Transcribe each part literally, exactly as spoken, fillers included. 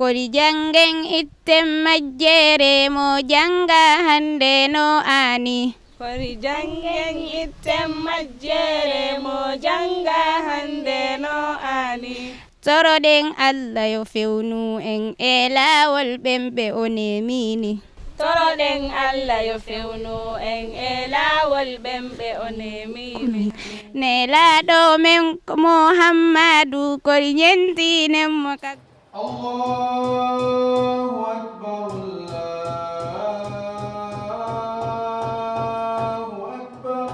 Kori janngen itten majjere mo jannga hannde no aani. Kori janngen itten majjere mo jannga hannde no aani. Toroɗen Allah yo fewnu en e laawol ɓen ɓe o nemini. Toroɗen Allah yo fewnu en e laawol ɓen ɓe o nemini. Nelaaɗo men ko Muhammadu, kori ñentinen mo ka. الله أكبر، الله أكبر.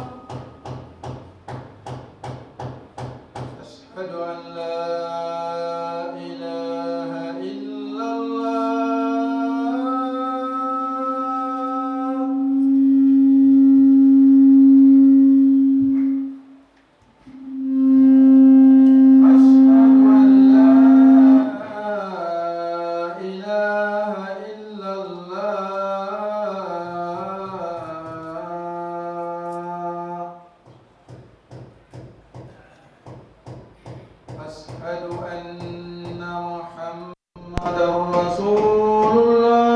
أشهد أن لا إله إلا الله. أشهد أن لا إله إلا الله. أشهد أن محمدا رسول الله.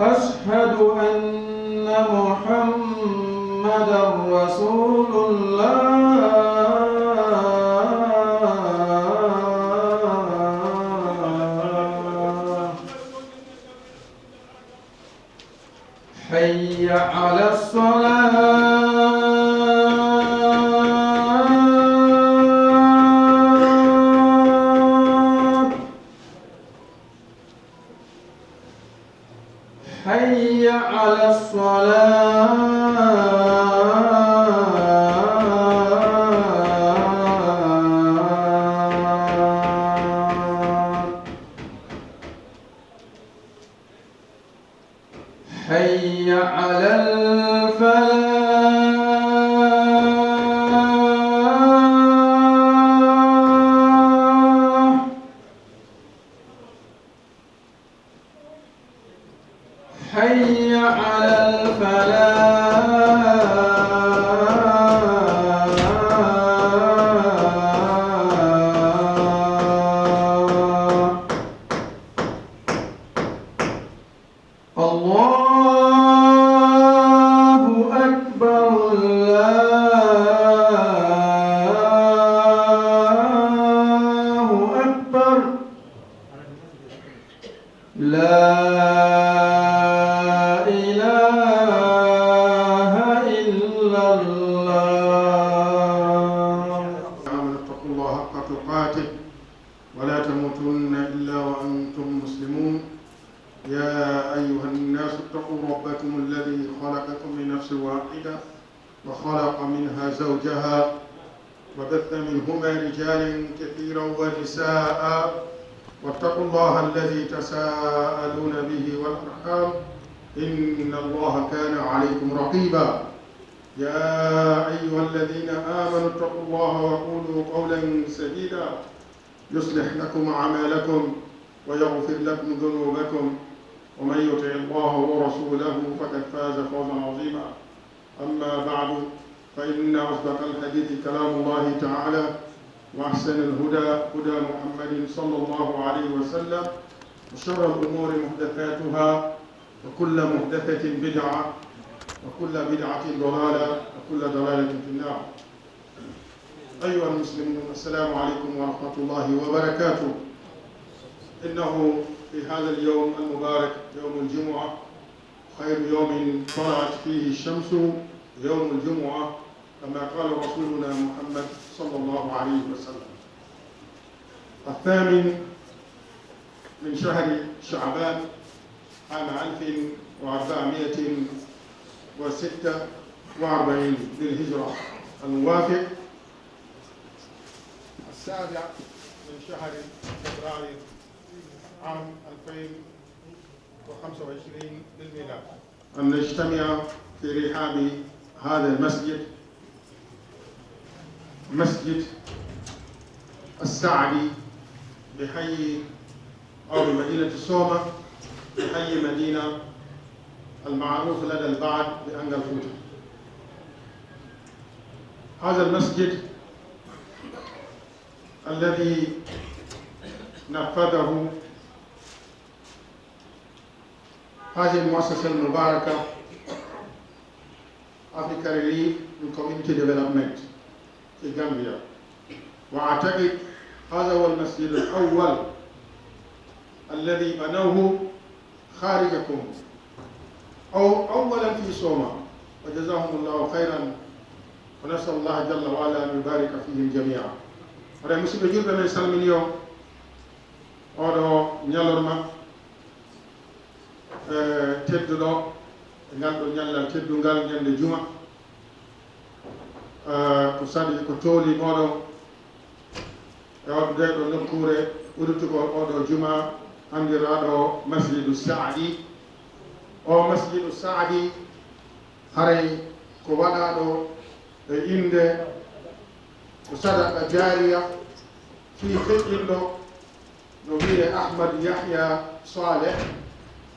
أشهد أن محمدا رسول الله. حي على الصلاة. حي على الصلاة. حي على الفلاح. حي على الفلاح. الله أكبر، الله أكبر. لا إله إلا الله. آمنوا اتقوا الله حق تقاته ولا تموتن إلا وأنتم مسلمون. يا أيها الناس اتقوا ربكم الذي خلقكم من نفس واحدة وخلق منها زوجها وبث منهما رجالا كثيرا ونساء واتقوا الله الذي تساءلون به والأرحام إن الله كان عليكم رقيبا. يا أيها الذين آمنوا اتقوا الله وقولوا قولا سديدا يصلح لكم أعمالكم ويغفر لكم ذنوبكم ومن يطع الله ورسوله فقد فاز فوزا عظيما. أما بعد، فإن أصدق الحديث كلام الله تعالى، وأحسن الهدى هدى محمد صلى الله عليه وسلم، وشر الأمور محدثاتها، وكل محدثة بدعة، وكل بدعة ضلالة، وكل ضلالة في النار. أيها المسلمون، السلام عليكم ورحمة الله وبركاته. إنه في هذا اليوم المبارك، يوم الجمعة، خير يوم طلعت فيه الشمس يوم الجمعة، كما قال رسولنا محمد صلى الله عليه وسلم. الثامن من شهر شعبان عام ألف وأربعمائة وستة وأربعين للهجرة، الموافق السابع من شهر فبراير عام ألفين وخمسة وعشرين للميلاد، أن نجتمع في رحاب هذا المسجد، مسجد السعدي بحي أو بمدينة الصومة، بحي مدينة المعروف لدى البعض بأنجل فوتا. هذا المسجد الذي نفذه هذه المؤسسة المباركة، Africa Relief and Community Development في غامبيا. وأعتقد هذا هو المسجد الأول الذي بنوه خارجكم، أو أولا في صومال، وجزاهم الله خيرا، ونسأل الله جل وعلا أن يبارك فيهم جميعا. Hoore musidɓe julɓe, men salmini on oɗo ñalorma, eh, tedduɗo, e ngal ɗo ñallal teddungal ñande juma. Eh, ko saɗi ko tooli moɗon e waɗude ɗo nokkuure udditugol oɗo juma, anndiraaɗo Masjidu Saadi. O Masjidu Saadi, haray ko waɗaaɗo e innde ko sadaqa jaariya fii feƴƴinɗo no wiyee Ahmad Yahya Saleh,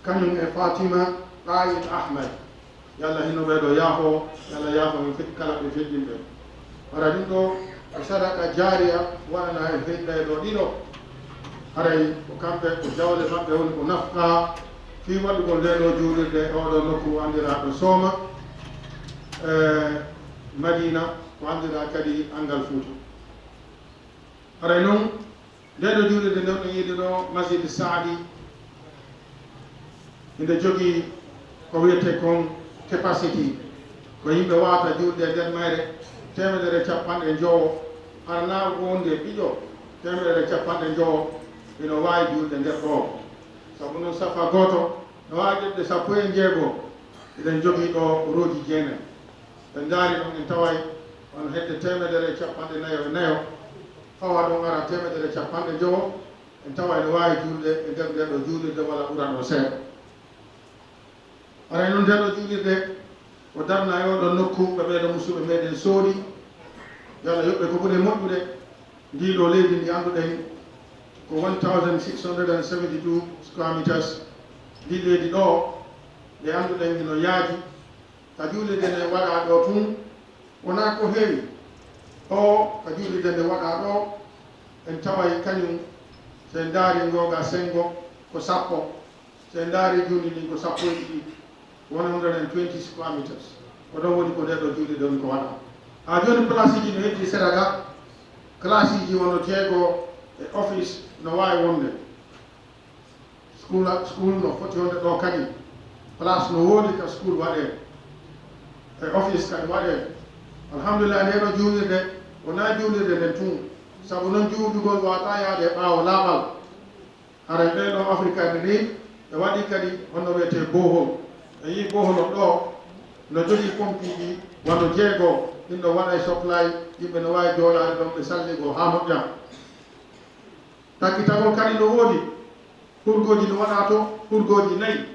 kañum e Fatima Qaid Ahmad. Yo Allah hino ɓee ɗo yaafo, yo Allah yaafo men fe-, kala ɓe feƴƴinɓe. Hara ɗum ɗo ko sadaqa jaariya waɗana e fe-, ɓee ɗo ɗiɗo. Haray ko kamɓe, ko jawle maɓɓe woni ko nafqa fii waɗugol ndee ɗo juulirde e oɗo nokku anndiraaɗo Sooma, e Madina, ko anndiraa kadi Anngal Fuuta. Haray non, ndee ɗo juulirde nden no yiide ɗo Masjid Saadi, inde jogii ko wiyetee kon capacity, ko yimɓe waawata juulde e nder mayre teemedere e capanɗe njowo, hara naa wonde ɓiƴo teemedere e capanɗe njowo ino waawi juulde nder ɗo. Sabu non safa gooto no waawi ƴeɓde sappo e njeego, eɗen jogii ɗo rooji jeenayi. En ndaari ɗon, en taway wano hedde teemedere e capanɗe nayo e nayo, fawa ɗon ara teemedere e capanɗe njowo, en taway no waawi juulde e nder ndee ɗo juulirde walla ɓura ɗon seeɗa. Haray non ndee ɗo juulirde ko darna e oo ɗoo nokku ɓe ɓee ɗoo musidɓe meɗen soodi, yo Allah yoɓ ɓe ko ɓuri moƴƴude. Ndii ɗoo leydi ndi annduɗen ko one thousand six hundred and seventy-two square meters. Ndii leydi ɗoo, nde annduɗen hino yaaji, ka juulirde nde waɗaa ɗoo tun, wonaa ko heewi. Ɗoo, ka juulirde nde waɗaa ɗoo, en taway kañum, si en ndaari ngooga senngo ko sappo, si en ndaari juulirde ndin ko sappo e ɗiɗi, one hundred and twenty square meters. Ko ɗon woni ko ndee ɗoo juulirde woni ko waɗaa. Haa jooni, palaasiiji no heddii sera ga, kalaasiiji wano jeego e office no waawi wonde. School, school no foti wonde ɗoo kadi. Place no woodi ka school waɗee. E office kadi waɗee. Alhamdulillah, ndee ɗoo juulirde, wonaa juulirde nden tun. Sabu non juulugol waawataa yaade e ɓaawo laaɓal. Haray ɓee ɗoo African Relief, ɓe waɗi kadi honno wiyetee bohol. E yii bohol on ɗoo, no jogii pompiiji wano jeego, ɗin ɗoo waɗay supply, yimɓe no waawi joolaade ɗon, ɓe salligoo haa moƴƴa. Takkitagol kadi no woodi, hurgooji no waɗaa to, hurgooji nayi,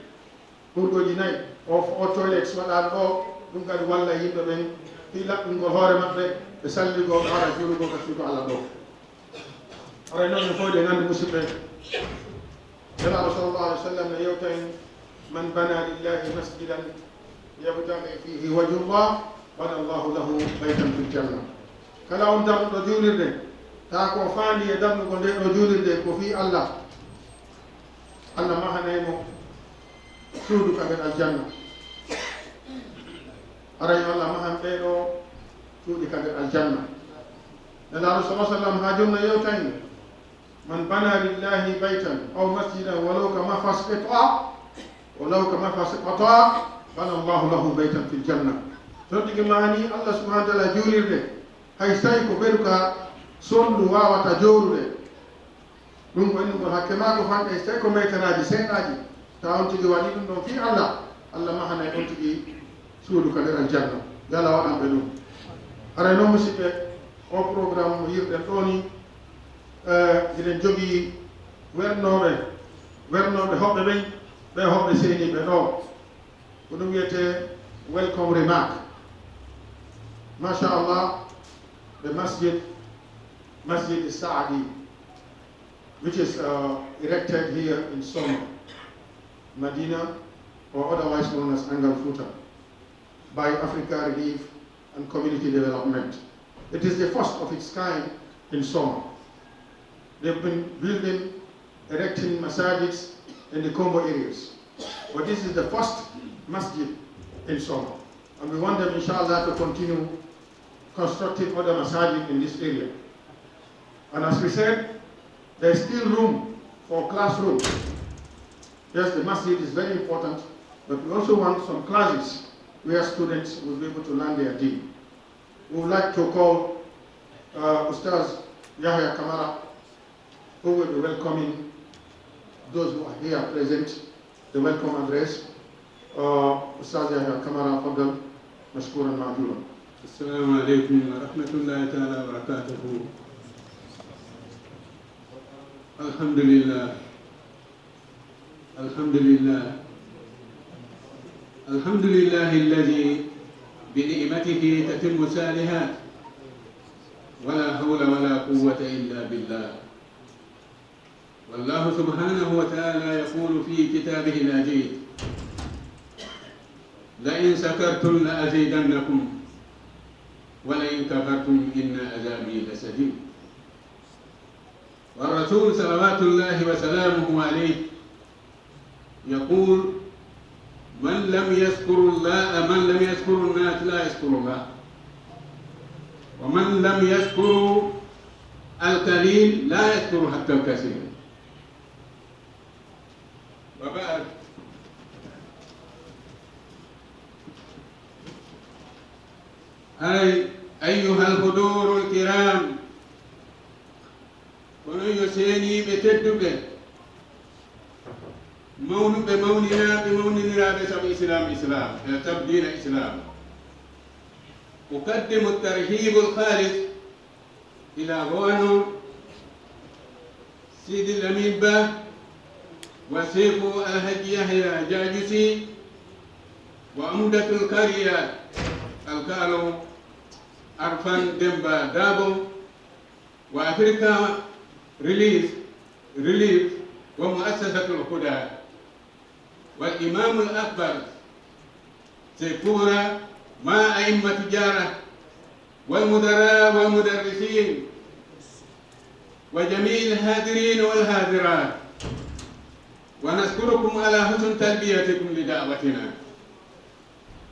hurgooji nayi. O, o toilet waɗaano ɗoo, ɗum kadi walla yimɓe ɓen fii laɓɓingol hoore maɓɓe, ɓe salligoo, ɓe ara juulugol ka suudu Allah ɗoo. Haray non, en fof eɗen anndi, musidɓe, Nelaaɗo sallallahu alayhi wa sallam no yewta en, "Man bana lillahi masjidan yabtaghi fihi wajhullah, bana Allahu lahu baytan fil janna." Kala on darnuɗo juulirde, taa ko faandi e darnugol ndee ɗoo juulirde ko fii Allah, Allah mahanay mo suudu ka nder aljanna. Haray yo Allah mahan ɓee ɗoo cuuɗi ka nder aljanna. Nelaaɗo sallallahu alayhi wa sallam haa jooni no yewta en, "Man bana lillahi baytan aw masjidan walaw ka mafas qita, walaw ka mafas qita, bana Allahu lahu baytan fil janna." So on tigi mahanii Allah subhanahu wa ta'ala juulirde, hay so tawii ko ɓeru ka sonndu waawata joorude, ɗum ko innugol hakke maako fanɗe, so tawii ko meeteraaji seeɗaaji, tawa on tigi waɗii ɗum ɗon fii Allah, Allah mahanay on tigi suudu ka nder aljanna. Yo Allah waɗan ɓe ɗum. Haray non, musidɓe, o programme mo yiiruɗen ɗoo nii, eh, hiɗen jogii wernooɓe, wernooɓe hoɓɓe ɓen, ɓe hoɓɓe seeniiɓe ɗoo. Ko ɗum wiyetee welcome remark. Masha Allah, the masjid, Masjid Saadi, which is, uh, erected here in Soma, Madina, or otherwise known as Angal Futa, by Africa Relief and Community Development. It is the first of its kind in Soma. They've been building, erecting masajids in the Kombo areas. But this is the first masjid in Soma. And we want them, inshallah, to continue constructing other masajid in this area. And as we said, there is still room for classrooms. Yes, the masjid is very important, but we also want some classes where students will be able to learn their deen. We would like to call uh, Ustaz Yahya Kamara, who will be welcoming those who are here present, the welcome address. Uh, Ustaz Yahya Kamara, تفضل مشكورا مأجورا. السلام عليكم ورحمة الله تعالى وبركاته. الحمد لله. الحمد لله. الحمد لله الذي بنعمته تتم الصالحات. ولا حول ولا قوة إلا بالله. والله سبحانه وتعالى يقول في كتابه العزيز: لئن شكرتم لأزيدنكم ولئن كفرتم إن عذابي لشديد. والرسول صلوات الله وسلامه عليه يقول: من لم يشكر الله، من لم يشكر الناس لا يشكر الله، ومن لم يشكر القليل لا يشكر حتى الكثير. وبعد، أي-، أيها الحضور الكرام، kono yo seeniiɓe tedduɓe, mawnuɓe mawninaaɓe, mawniniraaɓe sabu Islam, Islam, e sabu diina Islam. أقدم الترحيب الخالص إلى Gowano Sidi Lamin Ba, wa Seeku Alhaji Yahya Jaajusi, wa Umdatul Kariya Alkaalo Arfan Demba Dabo, wa Africa Relief, Relief, wa Muassasatul Huda. والإمام الأكبر سيكورا مع أئمة جارة والمدراء والمدرسين وجميع الحاضرين والحاضرات، ونشكركم على حسن تلبيتكم لدعوتنا،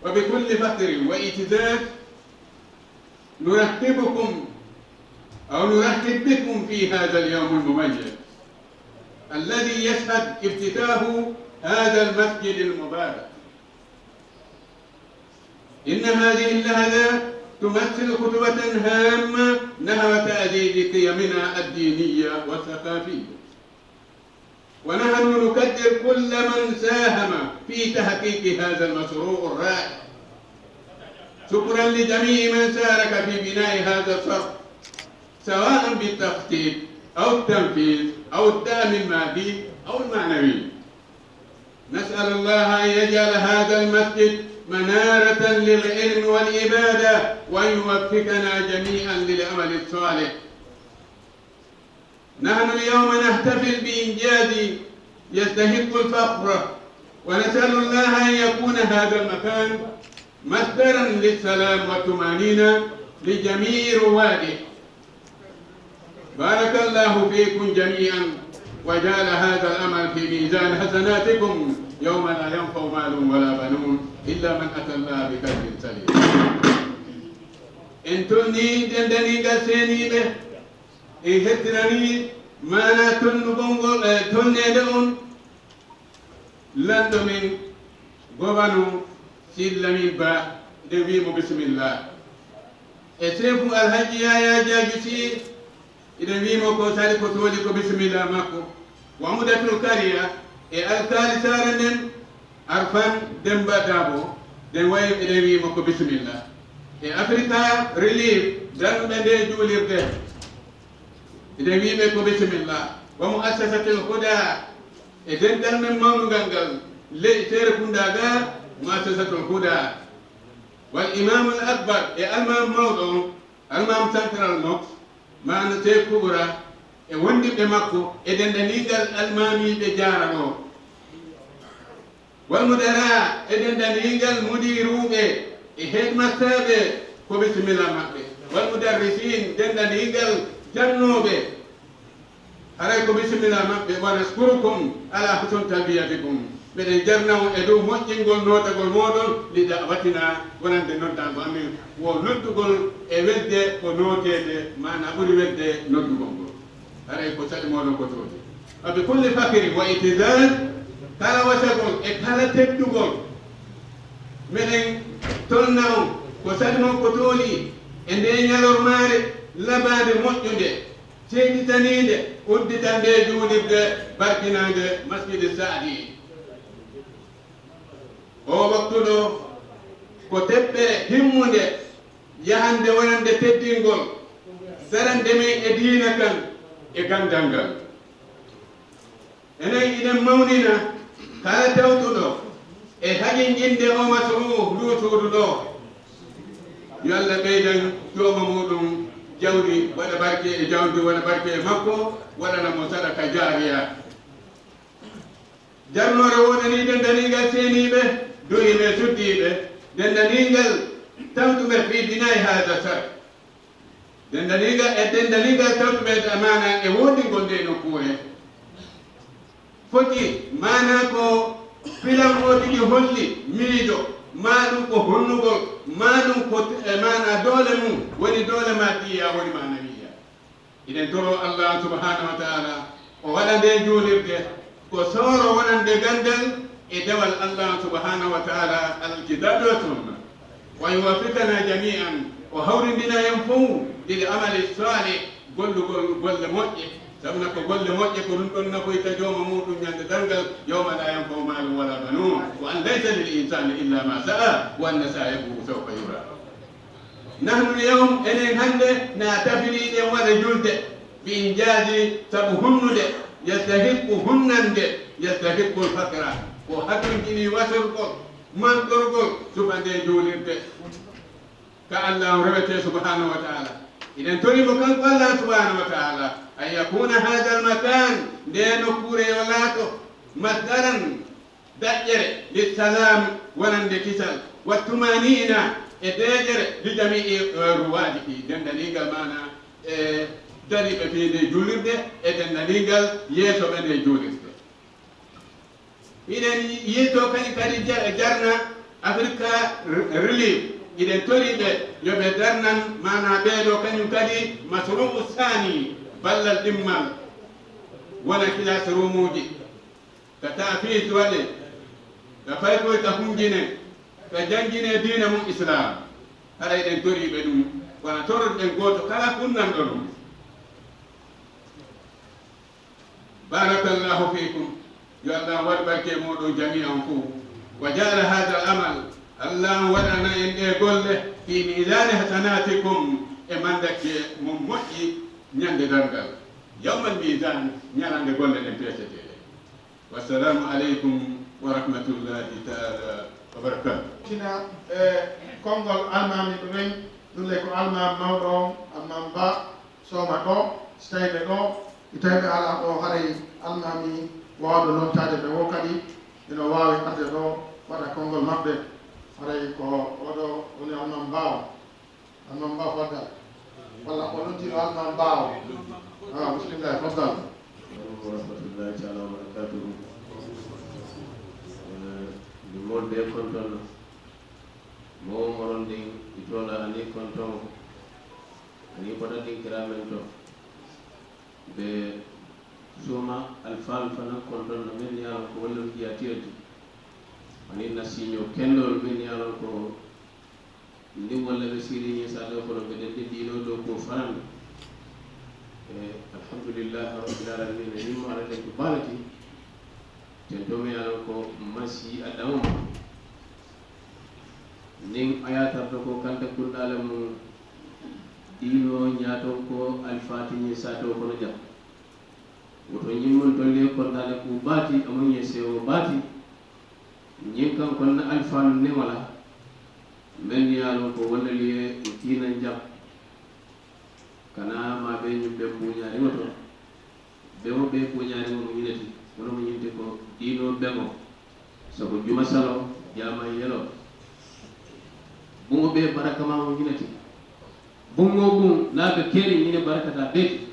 وبكل فخر واعتزاز نرحبكم أو نرحب بكم في هذا اليوم المميز الذي يشهد افتتاح هذا المسجد المبارك. إن هذه اللحظة تمثل خطوة هامة نحو تعزيز قيمنا الدينية والثقافية. ونحن نقدر كل من ساهم في تحقيق هذا المشروع الرائع. شكرا لجميع من شارك في بناء هذا الصرح، سواء بالتخطيط أو التنفيذ أو الدعم المادي أو المعنوي. نسأل الله أن يجعل هذا المسجد منارة للعلم والعبادة، وأن يوفقنا جميعا للعمل الصالح. نحن اليوم نحتفل بإنجاز يستحق الفخر، ونسأل الله أن يكون هذا المكان مصدرا للسلام والطمأنينة لجميع رواده. بارك الله فيكم جميعا، وجعل هذا العمل في ميزان حسناتكم يوم لا ينفع مال ولا بنون إلا من أتى الله بقلب سليم. En tolnii denndaangal seeniiɓe, en hettinanii maanaa tolnugol ngol, e tolneede on, lanɗo men Gowano Sidi Lamin Ba, eɗen wiya mo bisimilla. E seefu Alhaji Yaya Jaajusi, eɗen wiya mo ko sali ko tooli ko bisimilla makko. Wa Umdatul Kariya e alkaali saare nden, Arfan Demba Dabo, eɗen wayi, eɗen wiya mo ko bisimilla. E Africa Relief, darnuɓe nde juulirde, eɗen wiya ɓe ko bisimilla. Wa Muassasatul Huda, e dental men mawnungal ngal, ley Serekunda ga, Muassasatul Huda. Wal Imamul Akbar, e almam mawɗo on, almam Central Mosque, maana Seeku Kubra, e wondiɓɓe makko, e denndaangal almaamiiɓe jaara ɗo. Wal mudara, e denndaangal mudiruuɓe, e headmasterɓe, ko bisimilla maɓɓe. والمدرسين, denndaangal jannooɓe, haray ko bisimilla maɓɓe, ونشكركم على حسن تربيتكم, meɗen jarna on e dow moƴƴingol nootagol mooɗon, لدعوتنا, wonande noddaango amen, wo noddugol e welde ko nooteede, maanaa ɓuri welde noddugol ngol. Haray ko saɗi mooɗon ko tooti. وبكل فخر واعتزاز, kala wasagol e kala teddugol, meɗen tolna on ko saɗi mon ko tooli e ndee ñalormaare labaande moƴƴunde, seeditaniinde, udditande juulirde barkinaande Masjidi Saadi. Oo waktu ɗoo ko teppere himmunde yahande wonande teddingol, darande men e diina kan e ganndal ngal. Enen iɗen mawnina kala tawtuɗo e haqiiqinde oo masruuf nduu suudu ɗoo. Yo Alla ɓeydan jooma muuɗum jawdi, waɗa barke e jawdi, waɗa barke e makko, waɗana mo sadaka jaariya. Jarnoore woɗanii denndaniigal seeniiɓe, duhiiɓe, suddiiɓe, denndaniigal tawtuɓe fii binaa'i haada sar. Denndaniigal e denndaniigal tawtuɓe e maanaa e woɗɗingol ndee nokkuure. Foti maanaa ko filan oo tigi holli miijo, maa ɗum ko hunnugol, maa ɗum ko e maanaa doole mum, woni doole maadiyya, woni maanawiyya. Iɗen toroo Allah subhaanahu wa ta'aalaa o waɗa ndee juulirde ko sooro wonande ganndal e dewal Allah subhaanahu wa ta'aalaa, alal kitaabi wa sunna. ويوفقنا جميعا, o hawrindina en fof للعمل الصالح, gollugol golle moƴƴe, sabuna ko golle moƴƴe ko ɗum ɗon nafoyta jooma muuɗum ñande darngal, يوم لا ينفع مال ولا بنون وأن ليس للإنسان إلا ما سعى وأن سعيه سوف يرى. Nahnu yawm, enen hannde na tafiri ɗen waɗa julde, bi injaazi, sabu hunnude, yastahiqqu, hunnande, yastahiqqul faqra, ko hatonjini wasorgol, mantorgol, suɓa nde juulirde. Ka Allah on rewete subhanahu wa ta'ala. Iɗen tori mo kanko Allah subhanahu wa ta'ala, an yakuna hadha al makan, nde nokkuure yo laato, masdaran, daƴƴere, lissalam, wonande kisal, wa tumanina, e deeƴere, li jami'i, eh, ruwadihi, denndaniigal maana, e dariiɓe fii nde juulirde, e denndaniigal yeeso ɓe nde juulirde. Hiɗen yilto kadi, kadi ja-, jarna Africa R-, Relief, iɗen tori ɓe yo ɓe darnan, maana ɓeeɗo kañum kadi masru'u saani, ballal ɗimmal, wona kilaas rumuuji. Ka taafis waɗe, ka faykoy ka hunjine, ka janngine diina mum Islaam. Haray ɗen toriiɓe ɗum, kono toroɗen gooto kala kunnanɗo ɗum. Barakallahu fiikum. Yo Allah waɗ barke mooɗon jami'an fof. Wa ja'ala hadha al-amal, Allah waɗana en ɗe golle, fi mizani hasanatikum, e mandakke mon moƴƴi ñande darngal. Yawmal mizan, ñalande golle ɗen peesetee. Wassalamu aleykum wa rahmatullahi taala wa barakatuh. Tina, e konngol almaami ɓe ɓen, ɗum le ko almaami mawɗo on, almaami Ba Sooma ɗo, si tawi ɓe ɗo, si tawi ɓe alaa ɗo, haray almaami waawɗo noddaade ɓe o kadi, ina waawi arde ɗo, waɗa konngol maɓɓe. Haray ko oɗo woni almaami Ba o. Almaami Ba, faddal. Walla ko noddiiɗo almaami Ba o. Ah, bismillah, faddal. Wa rahmatullahi taala wa barakatuhu. Eh, mi molde konton mo moron din itola ani konton. Ani ko dadin kiramen to. Be suma alfal fana konton no men yalo ko wala fiya tiyati. Ani na sinyo kendol men yalo ko Ni walla ɓe siri ñin sa ɗo kono ɓe ɗen ɗiɗo ɗo ko farande. E alhamdulillahi rabbil alamin, nimma ala ɗen ko balati. Ten to mi alan ko masi adama. Nin ayatarta ko kanta kundale mu dino ñaton ko alfati ñin sa ɗo kono jam. Woto ñimmun tolle kontale ku baati, amun ye sewo baati. Ñin kan konna alfanu ne wala. Men ye lon ko wallal ye o tiinan jam. Kana ma be ñum be buñaari woto. Be o be buñaari mo ñinati. Wono mo ñinti ko diino be mo. Sabu juma salo, jama yelo. Buŋo be barakama mo ñinati. Buŋo buŋ naaɓe keeri ñine barakata beeti.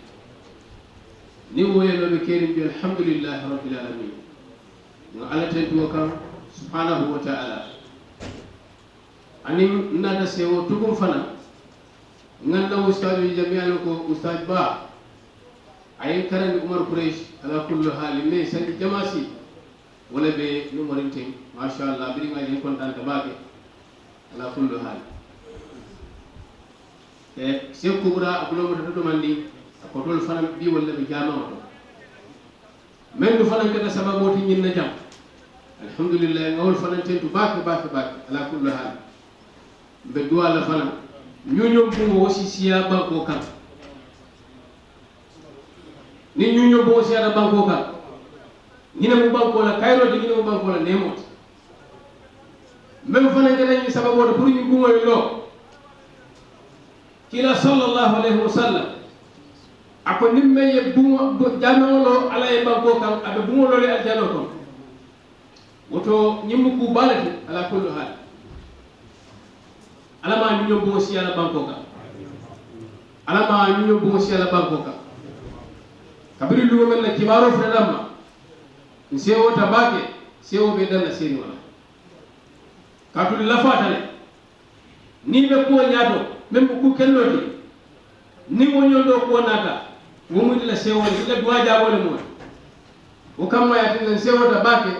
Ni woyanooɓe keeri mbi alhamdulillahi rabbil alamin. Ŋo ala tentuwo kan subhanahu wa ta'ala. Anin nata sewo tugun fana. Ŋanna ustaajuji jami'an ko ustaaj ba. Ayin karani Umar Quraysh ala kullu hali me sandi jamasi. Wala be numarinten masha Allah biri ŋaji kontanta baake. Ala kullu hali. E se kubra a bulomata to ɗumandi a kotol fana bi walla ɓe jamawa to. Men du fana kata sababu ti ñinna jam. Alhamdulillah ŋawol fana tentu baake baake baake. Ala kullu hali. Mbe duwala fana ñuñum buŋo wosi siya banko kan. Ni ñuñum buŋo siya da banko kan. Ñine mu banko la kayro de ñine mu banko la nemo. Men fana kata ñi sababu to pour ñu buŋo lo. Kila sallallahu alayhi wa sallam. Ako nimme ye buŋo jami'o lo ala ye banko kan abe buŋo lo le aljano kon. Woto ñimmu ku balati ala kullu hal. Alama ñuño buŋo siyala banko kan. Alama ñuño buŋo siyala banko kan. Kabiri lugo men na kibaro fre damma. Nsewo tabake sewo be danna seni wala. Katul lafata le. Ni be kuwo ñaato men bu ku kelloti. Ni woñol ɗo kuwo naata. Wo mu ila sewole ila duwa jaabole mo. Wo kamma yatinna sewota baake.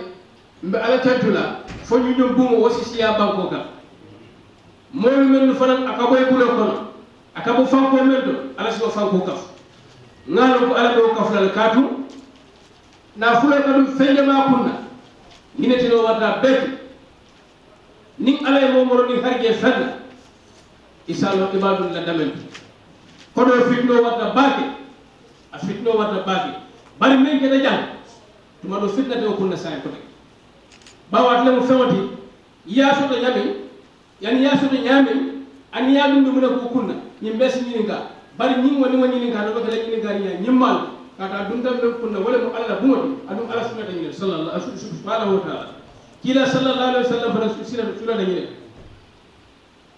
Mbe ala tentula fo ñuñum bumo wosi siya banko kan. Moolu men nu fanan a kabo e bulo kono a kabo fanko men to ala siwo fanko kaf. Ŋalo ko ala ɗo kafulal katu. Na fulo kadum fende ma kunna. Ñinetino warta beti. Nin ala e momoro nin harje fenna. Isalo ibadul la damen. Kono fitno warta baake. A fitno warta baake. Bari men kede jang. Tuma do fitna de o kunna sai kote. Bawa le mu fewti. Ya so to ñami. Yani ya so to ñami. Ani ya dum dum na ko kunna. Ñi mbesi ñi nga. Bari ñi woni woni ñi nga do ko ñi nga ñi mal. Kata dum dam men kunna wala mu ala bumati. Adum ala sunnata ñi sallallahu alaihi wasallam. Kila sallallahu alaihi wasallam fana sila sila da ñine.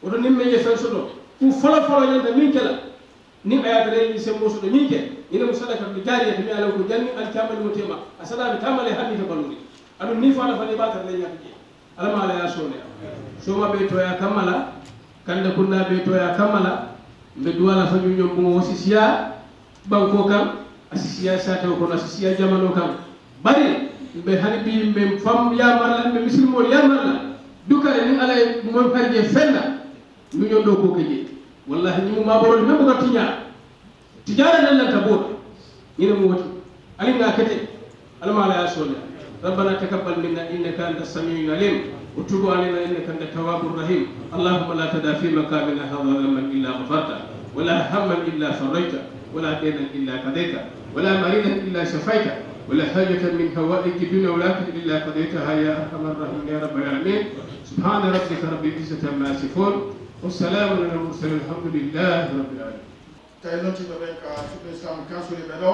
Woto nin men ye fen soto ku folo folo ñanta min kela. Nin a yata reyni sembo soto ñin ke. Ñine mu sadaka to jariya to mi ala ko janni al kamali mo tema. A sada mi tamale hanni to baluri. Adum ni fana fani ba tan le ñata je. Alama ala ya sone. Soma be to ya kamala. Kanda kunna be to ya kamala. Mbe duwala fa ñuñum bumo wosi siya. Banko kan a si siya sate o kono a si siya jamano kan. Bari mbe hani bi mbe fam yamarla mbe misilmol yamarla. Dukare ni ala e mon karje fenna. Nuñon do ko keje. Wallahi ni mu maboro ni mbe ko tiña. Tijara nan nan tabot. Ni mo woti. Ali nga kete. Alama ala ya sole. ربنا تقبل منا إنك أنت السميع العليم وتب علينا إنك أنت التواب الرحيم. اللهم لا تدع في مقامنا هذا ذنبا إلا غفرته ولا هما إلا فرجته ولا دينا إلا قضيته ولا مريضا إلا شفيته ولا حاجة من حوائج الدنيا والآخرة إلا قضيتها يا أرحم الراحمين يا رب العالمين. سبحان ربك رب العزة عما يصفون وسلام على المرسلين والحمد لله رب العالمين. Tawi noddiiɓe ɓen ka Suudu Islam Council ɓe ɗo,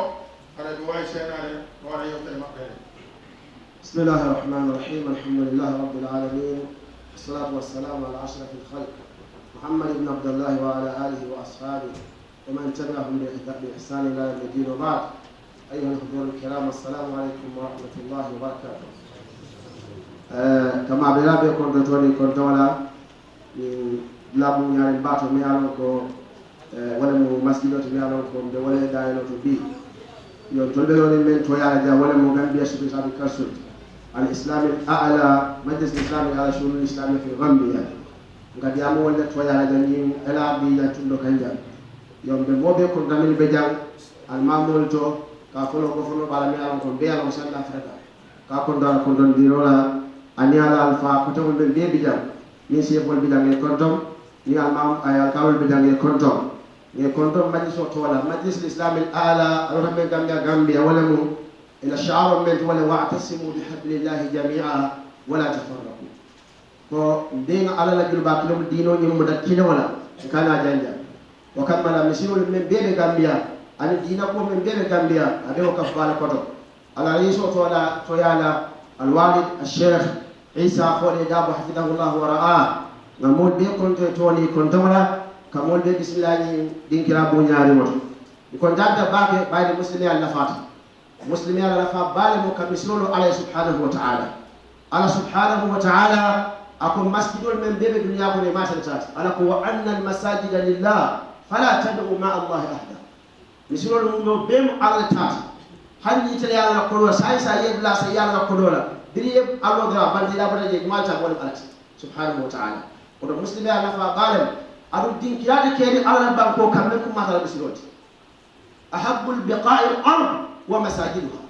hara ɓe waawi seeɗaade, waɗa yewtere maɓɓe nde. بسم الله الرحمن الرحيم. الحمد لله رب العالمين. والصلاة والسلام على أشرف الخلق محمد بن عبد الله وعلى آله وأصحابه ومن تبعهم بإحسان إلى يوم الدين وبعد. أيها الحضور الكرام، السلام عليكم ورحمة الله وبركاته. Eh, kama ɓe laaɓe kon ɗo tooni kon tawala. Min lamu ñaari mbato mi alon ko eh, wala mo masjid o to mi alon ko mbe wala da elo to bi. Yo tolbe woni men to yala ja wala mo Gambia Suudu Islam Council. Al Islam al A'la, Majlis Islam ala Shu'un Islam fi Gambia. Ngadi amu wala to yala ja ni ela bi ya tundo kanja. Yo mbe mo be ko gamin be jang al mamul to ka folo ko folo bala mi alon ko be alon sanda freda. Ka kondon kondon dirola ani ala alfa ko to be be bi jang. Ni sefol bi jang e kondon. Ni almam ay alkawol be jang e kondon. Ni kondon majlis o tola majlis al islam al ala alhamdu gambia gambia wala mu ila sha'ar men wala wa'tasimu bi hablillahi jami'a wala tafarraqu. Ko mbeŋa alala julba kilom dino ñimmuda kile wala kana janja. O kammala misilol men bebe gambia ani dina ko men bebe gambia abe o kafbala koto. Ala riso tola toyala alwalid alsheikh isa fode dabo hafidahullah wa ra'a. Nga mol be konto toni konto wala. Kamol ɓe bisimillahi ɗinkira bo ñaari woto. Ko ndadda baake ɓayde muslimi Allah fata. Muslimi Allah lafa baale mo ka misirolo Allah subhanahu wa ta'ala. Allah subhanahu wa ta'ala ako masjidol men bebe duniya ko ne matata tati. Allah ko wa anna al masajida lillah fala tad'u ma Allah ahada. Misirol mum ɗo be mo Allah tata. Hanni tele yalla kodola sai sa yebla sa yalla kodola. Biri yeb Allah dra bandi da bata je malta wala alati. Subhanahu wa ta'ala. Kono muslimi a nafa balem. Aɗum dinkirade keni Allah banko kamɓe kummata misirode. Ahabbul biqa'i al-ard wa masajiduha.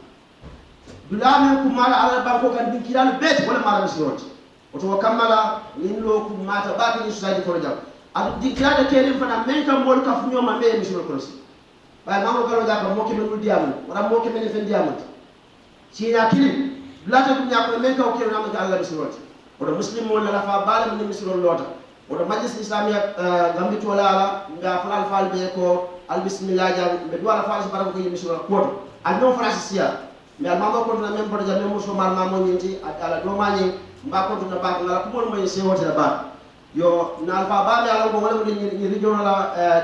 Dulamin kummala Allah banko kan dinkirade beti wala mala misirode. Oto o kammala nin lo kummata baki ni susaji kono jam. Aɗum dinkirade keni fana men kam mol ka fuñoma me misirol kono si. Ɓay mamo kalo jaka mo kemen ɗum diamant wala mo kemen fen diamant. Siña kili dulata ɗum ñakono men kaw kewna mo ka Allah misirode. Oto muslim mo lala fa bala mo ni misirol lota. Oto majlis islamiya gambi to lala nga falal fal be ko al bismillah jam be duwala fal si barako ko yimi sura koto. Al non farasi siya. Mi al mamo ko na men bodo jam mo so mal mamo ñinti ala do mani mba ko na ba ngala ko mo mo sewote ba. Yo na alfa ba mi ala ko wala mo ni regional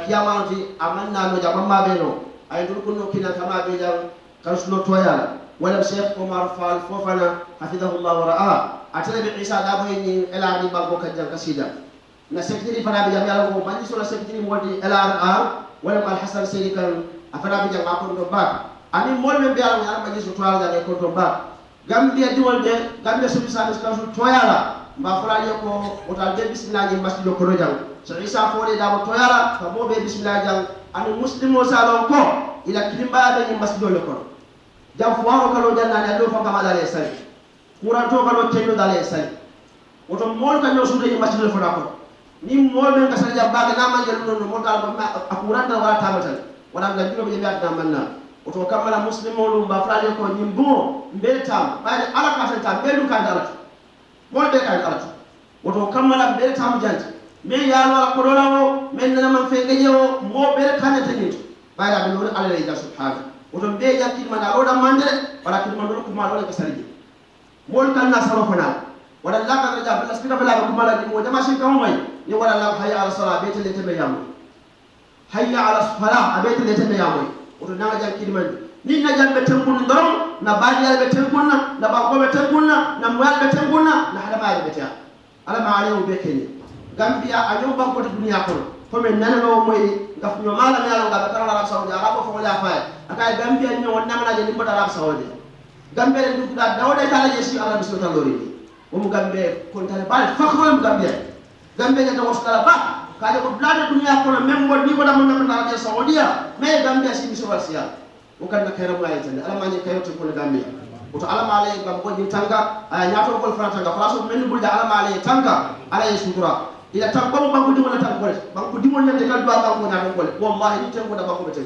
kiyamanti amanna no jam ma be no. Ay dul kunno kina kama be jam. Kan suno toyala walam Cheikh Omar Fall Fofana hafidahullah wa ra'a. Atele be Isa dabo ni elani banko kan jang kasida. Na secretary fana be jam yala ko majlis wala secretary modi L R R wala Al Hassan Seydi kan afana be jam akon do bak. Ami mol men be ala yala majlis toyala jang ko do bak. Gambia diwol de Gambia subi service council toyala mba fulani ko wotal be bismillah ni masjid ko do jang. So Isa fode dabo toyala ka mo be bismillah jang. Ani muslimo salon ko ila kilimba be ni masjid ko. Jam fuwaro kalo janna ne do fa kama dale sai. Kuranto kalo kendo dale sai. Woto mol ka no sude masjid fo dako. Ni mol men ka sanja baga na man jelo no mol dal ba a kuranta wala tamatan. Wala da jilo be be na manna. Woto kamala muslimo lu ba frale ko nyimbo mbe tam. Bari ala ka tan tam be lu kan dala. Mol be kan dala. Woto kammala mbeɗa tamu jante. Min yaano ala koɗola o min nana man fe gaƴe o mo ɓeɗa kanata ñinto. Ɓayra ɓe lori alala e jal subhana. Woto mbe jal kidma na loɗa mandere wala kidma loɗa kuma loɗa ko sarije. Mol kalna saro fana. Wala la ka ja fala spika fala ko mala di mo jama sin kawo mai. Ni wala la hayya ala sala be tele teme yamu. Hayya ala fala a ɓeytande tende yamoy. Woto naga jam kidimandi ni na jam ɓe tenkunna doron na baadiyaɓe ɓe tenkunna na ɓankoɓe tenkunna na muyalɓe tenkunna na hadamaɓe ɓe teya. Alama alewo ɓe keni. Gambiya a ñom ɓankote duniya kono komin nananowo moy. Gaf ñomala miyalo gaɓe karala arab saudi arabo fo wala faye. Akay gambiya ño won namanaje limbota arab saudi. Gambiya ɗen dukuɗa dawde kala je si arab saudi lori ni. Womo gambiya kontane bal fakro mo gambiya. Gambe ñande wosdala ba kaje ko blade duniya kono men mo ni wala mo na na je saudiya. Mais gambe si mi so wasiya. O kan na kayra mo ay tan alama ni kayro to ko gambe. Ko to alama lay gambo ni tanga ay ñato ko fana tanga place men bulda alama lay tanga. Ala ye sutura ila tan ko banko di wala tan ko banko di wala de kala ba banko na ko wallahi ni tan ko da banko be tan.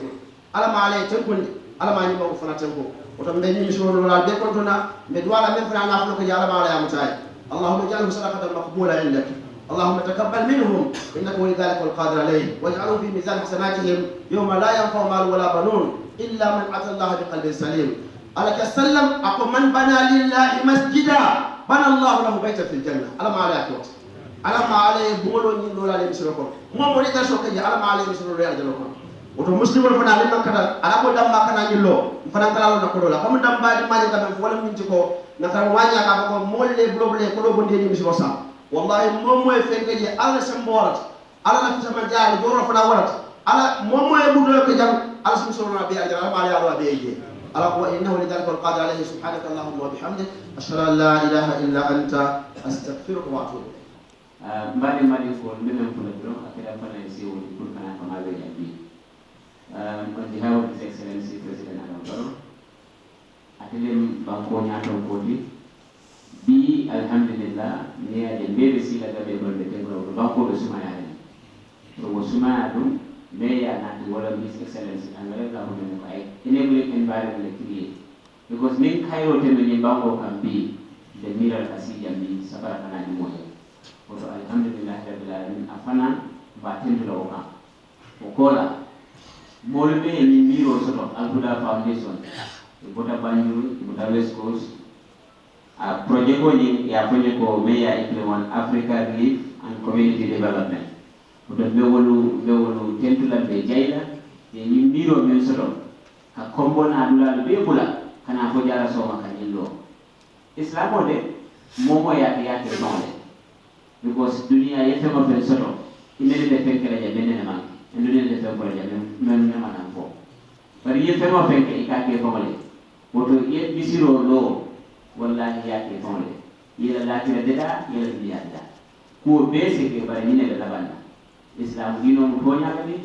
Alama alay tenkunde. Alama ni mago fana tenko. Woto mbe ni misoro no la be kontona mbe duwala men fana na flo ko ya alama alay amutay. Allahumma ij'alhu sadaqatan maqbula indak. Allahumma taqabbal minhum innaka wali dhalika wal qadir alayh waj'alhu fi mizan hasanatihim yawma la yanfa'u mal wala banun illa man ata Allah biqalbin salim. Ala ka sallam ako man bana lillahi masjida bana Allah lahu baytan fil janna. Alama alay akot. Alama alay bolo ni lola le misoro ko. Mo mo ni da so ka ya alama alay misoro le ajalo ko. Woto muslimol fana ni makkata ala ko damma kana ñillo fana kala lo nakolo la kamu damba di mani kamen fo wala minti ko na kan wanya ka ko molle blobble ko do bonde ni misimo sa. Wallahi mo mo e fenge je ala semborat ala na fisa man jaali joro fana warat ala mo mo e budo ko jam ala sum sona be ajal ala mali ala be je. Ala ko innahu lidhalika wal qadir alayhi subhanaka allahumma wa bihamdik ashhadu an la ilaha illa anta astaghfiruka wa atubu ilayk. Mbaɗi mbaɗi ko minen fula dron akira fana e sewoni pour kana kama ɓe jabbi. On behalf of His Excellency President Adama Barrow, atelem banko ñaton koti bi alhamdulillah. Neyaje mbeɓe sila gabe gonɓe tengono ko bankoɓe sumayade. Tomo sumaya ɗum meya nati wala His Excellency angale ka ko men ko ay enabling environment create. Because min kayro teme ni banko kam bi de miral kasija bi sabara kana ni moye. Koto alhamdulillah rabbil alamin afana ba tendula o kam. O kola molu ɓe e min miro soto Alhuda Foundation e bota Banjul e bota West Coast. A projet ko ni ya projet ko meya implement Africa Relief and Community Development. Koto mbewolu, mbewolu tentulan ɓe jayla, ɓe ñimmiiro men soto, ka kombo na dulaalu ɓe bula, kana fo jara sooma ka ñillo. Islam o de, momo yaake yaake soole. Because duniya ye fema fen soto, imene de fen kela ja menene manke, en duniya de fen kela ja men, men, men manan fo. Bari ye fema fen ke, i ka ke fo le. Woto ye misiro lo, wallahi ya ke fo le. Yela lakira de da, yela duniya de da. Kuwo bee si ke bari ñine le labanna. Islam diino mu tooñaale ni,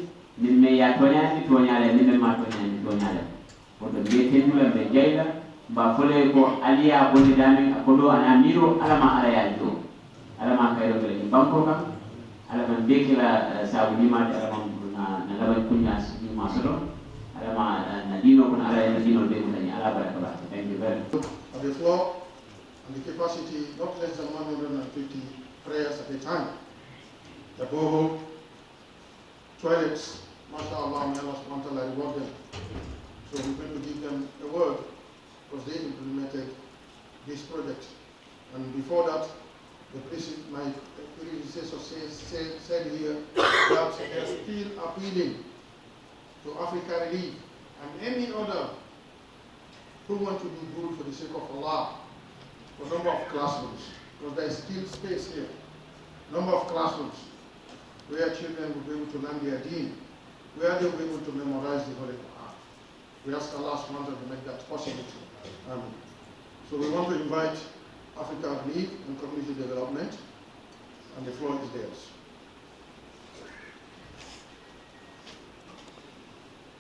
niŋ meŋ ye a tooñaale ni tooñaale, niŋ meŋ maŋ a tooñaale ni tooñaale. Woto mbe tentula mbe jayla, mba fole ko aliya bonde dami a kodo ana miro alama ala ya jo. Alama kayro kala ni banko kam. Alama mbe kila, eh, sabu ni ma alama na, na laban kunya ni ma soto. Alama, eh, na diino kun ala ya diino be mutani ala baraka ba. Thank you very much. Of the floor and the capacity not less than one hundred and fifty prayers at a time. The borehole, toilets, mashallah, may Allah subhanahu wa ta'ala reward them. So we're going to give them a word because they implemented this project. And before that, the president, my predecessor says, said, said here that they are still appealing to Africa Relief and any other who want to do good for the sake of Allah, for number of classrooms, because there is still space here, number of classrooms where children will be able to learn their deen, where they will be able to memorize the Holy Quran. We ask Allah subhanahu wa ta'ala to make that possible. Amen. So we want to invite Africa Relief and Community Development, and the floor is theirs.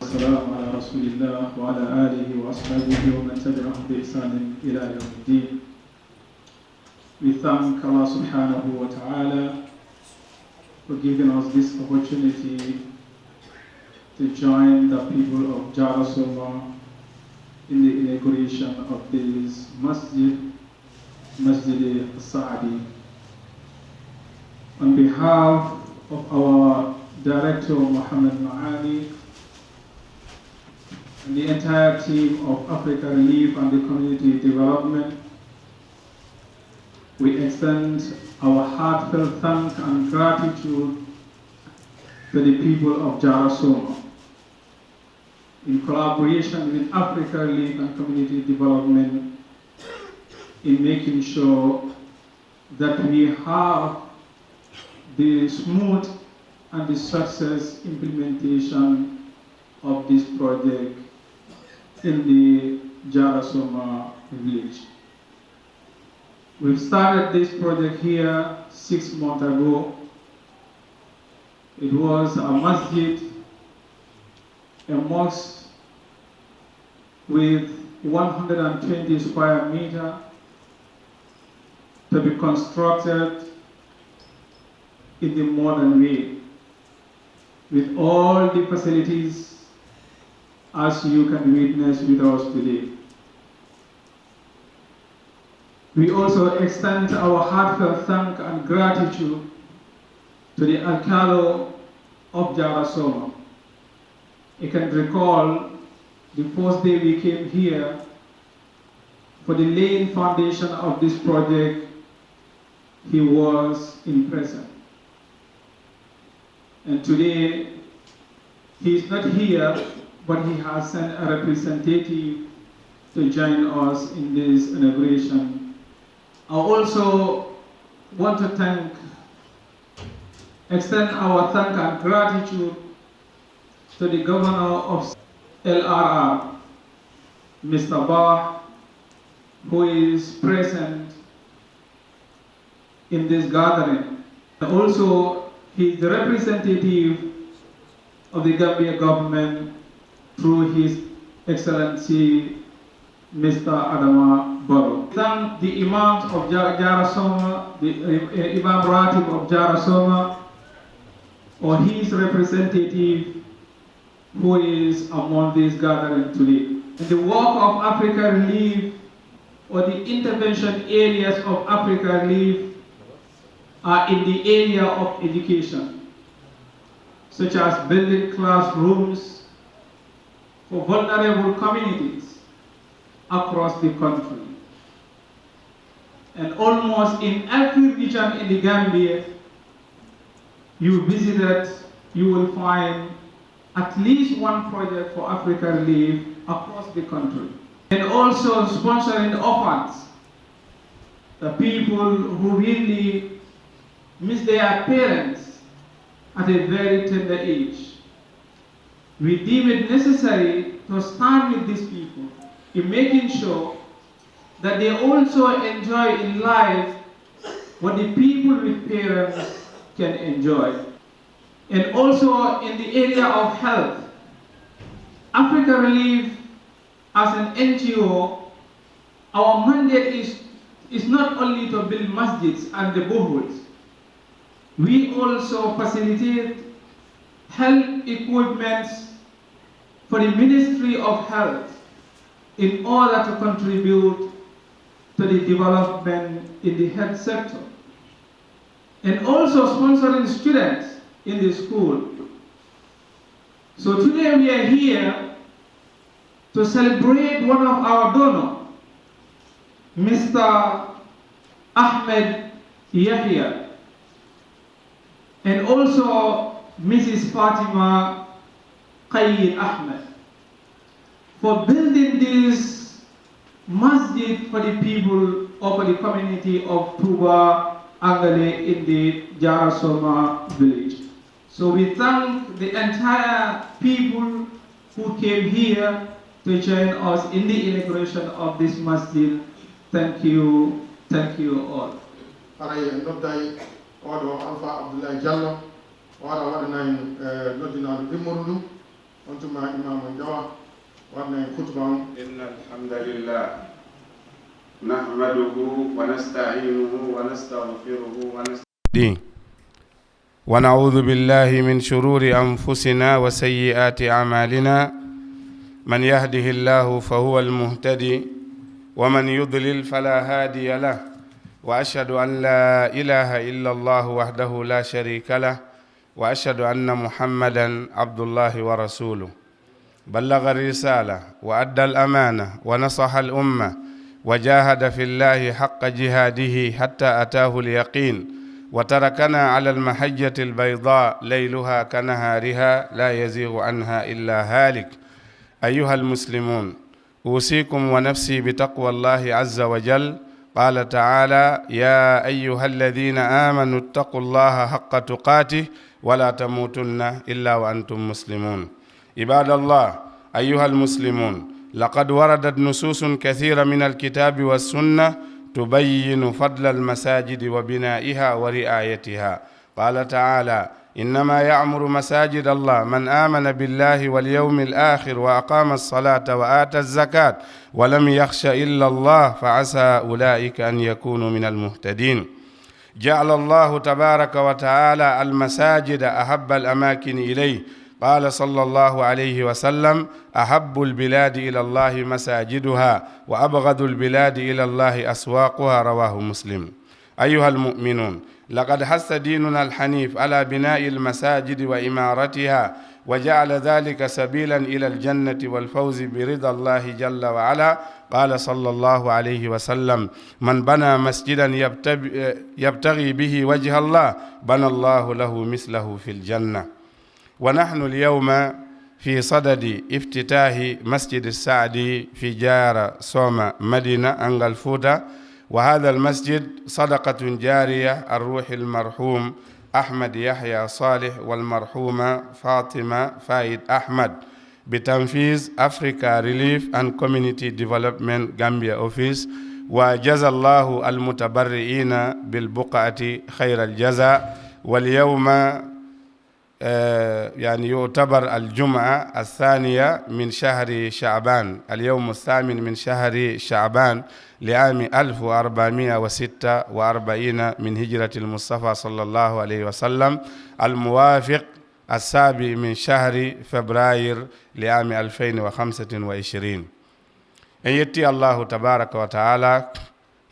والسلام على رسول الله وعلى آله وأصحابه ومن تبعهم بإحسان إلى يوم الدين. We thank Allah subhanahu wa ta'ala for giving us this opportunity to join the people of Jarasoma in the inauguration of this masjid, Masjid Sa'di. On behalf of our director, Mohammed Maani, and the entire team of Africa Relief and the Community Development, we extend our heartfelt thanks and gratitude to the people of Jarasoma, in collaboration with Africa Relief and Community Development, in making sure that we have the smooth and the success implementation of this project in the Jarasoma village. We've started this project here six months ago. It was a masjid, a mosque with one hundred and twenty square meter to be constructed in the modern way, with all the facilities as you can witness with us today. We also extend our heartfelt thanks and gratitude to the Alkalo of Jarasoma. I can recall the first day we came here for the laying foundation of this project, he was in present. And today, he is not here, but he has sent a representative to join us in this inauguration. I also want to thank, extend our thank and gratitude to the governor of L R R, Mister Bah, who is present in this gathering. Also, he is the representative of the Gambia government through His Excellency Mister Adama Barrow. Thank the Imams of Ja-, Jarasoma, the uh, Imam Ratib of Jarasoma, or his representative who is among this gathering today. And the work of Africa Relief or the intervention areas of Africa Relief are in the area of education, such as building classrooms for vulnerable communities across the country. And almost in every region in the Gambia, you visited, you will find at least one project for Africa Relief across the country. And also sponsoring orphans, the people who really miss their parents at a very tender age. We deem it necessary to stand with these people in making sure that they also enjoy in life what the people with parents can enjoy. And also in the area of health, Africa Relief, as an N G O, our mandate is, is not only to build masjids and the boreholes. We also facilitate health equipments for the Ministry of Health in order to contribute to the development in the health sector, and also sponsoring students in the school. So today we are here to celebrate one of our donor, Mister Ahmed Yahya, and also Missus Fatima Khair Ahmed, for building this masjid for the people or for the community of Tuba Angale in the Jarasoma village. So we thank the entire people who came here to join us in the inauguration of this masjid. Thank you, thank you all. Haray en nodday oɗo Alpha Abdoulaye Diallo, o ara waɗana en, eh, noddinaaɗo ɗimmuru ndu. On tuma Imam on Jawa waɗana en khutba on. إن الحمد لله نحمده ونستعينه ونستغفره ونستهديه ونعوذ بالله من شرور أنفسنا وسيئات أعمالنا. من يهده الله فهو المهتدي ومن يضلل فلا هادي له. وأشهد أن لا إله إلا الله وحده لا شريك له وأشهد أن محمدا عبد الله ورسوله. بلغ الرسالة وأدى الأمانة ونصح الأمة وجاهد في الله حق جهاده حتى أتاه اليقين وتركنا على المحجة البيضاء ليلها كنهارها لا يزيغ عنها إلا هالك. أيها المسلمون، أوصيكم ونفسي بتقوى الله عز وجل. قال تعالى: يا أيها الذين آمنوا اتقوا الله حق تقاته ولا تموتن إلا وأنتم مسلمون. عباد الله، أيها المسلمون، لقد وردت نصوص كثيرة من الكتاب والسنة تبين فضل المساجد وبنائها ورعايتها. قال تعالى: إنما يعمر مساجد الله من آمن بالله واليوم الآخر وأقام الصلاة وآتى الزكاة ولم يخش إلا الله فعسى أولئك أن يكونوا من المهتدين. جعل الله تبارك وتعالى المساجد أحب الأماكن إليه. قال صلى الله عليه وسلم: أحب البلاد إلى الله مساجدها وأبغض البلاد إلى الله أسواقها. رواه مسلم. أيها المؤمنون، لقد حث ديننا الحنيف على بناء المساجد وعمارتها، وجعل ذلك سبيلا إلى الجنة والفوز برضا الله جل وعلا. قال صلى الله عليه وسلم: من بنى مسجدا يبتب-، يبتغي به وجه الله بنى الله له مثله في الجنة. ونحن اليوم في صدد افتتاح مسجد السعدي في جارة سوما مدينة أنغال فوتا، وهذا المسجد صدقة جارية عن روح المرحوم أحمد يحيى صالح والمرحومة فاطمة فايد أحمد بتنفيذ Africa Relief and Community Development Gambia Office، وجزى الله المتبرعين بالبقعة خير الجزاء. واليوم آه، يعني يعتبر الجمعة الثانية من شهر شعبان، اليوم الثامن من شهر شعبان لعام ألف وأربعمائة وستة وأربعين من هجرة المصطفى صلى الله عليه وسلم، الموافق السابع من شهر فبراير لعام ألفين وخمسة وعشرين. En yetti Allahu tabaraka wa ta'ala.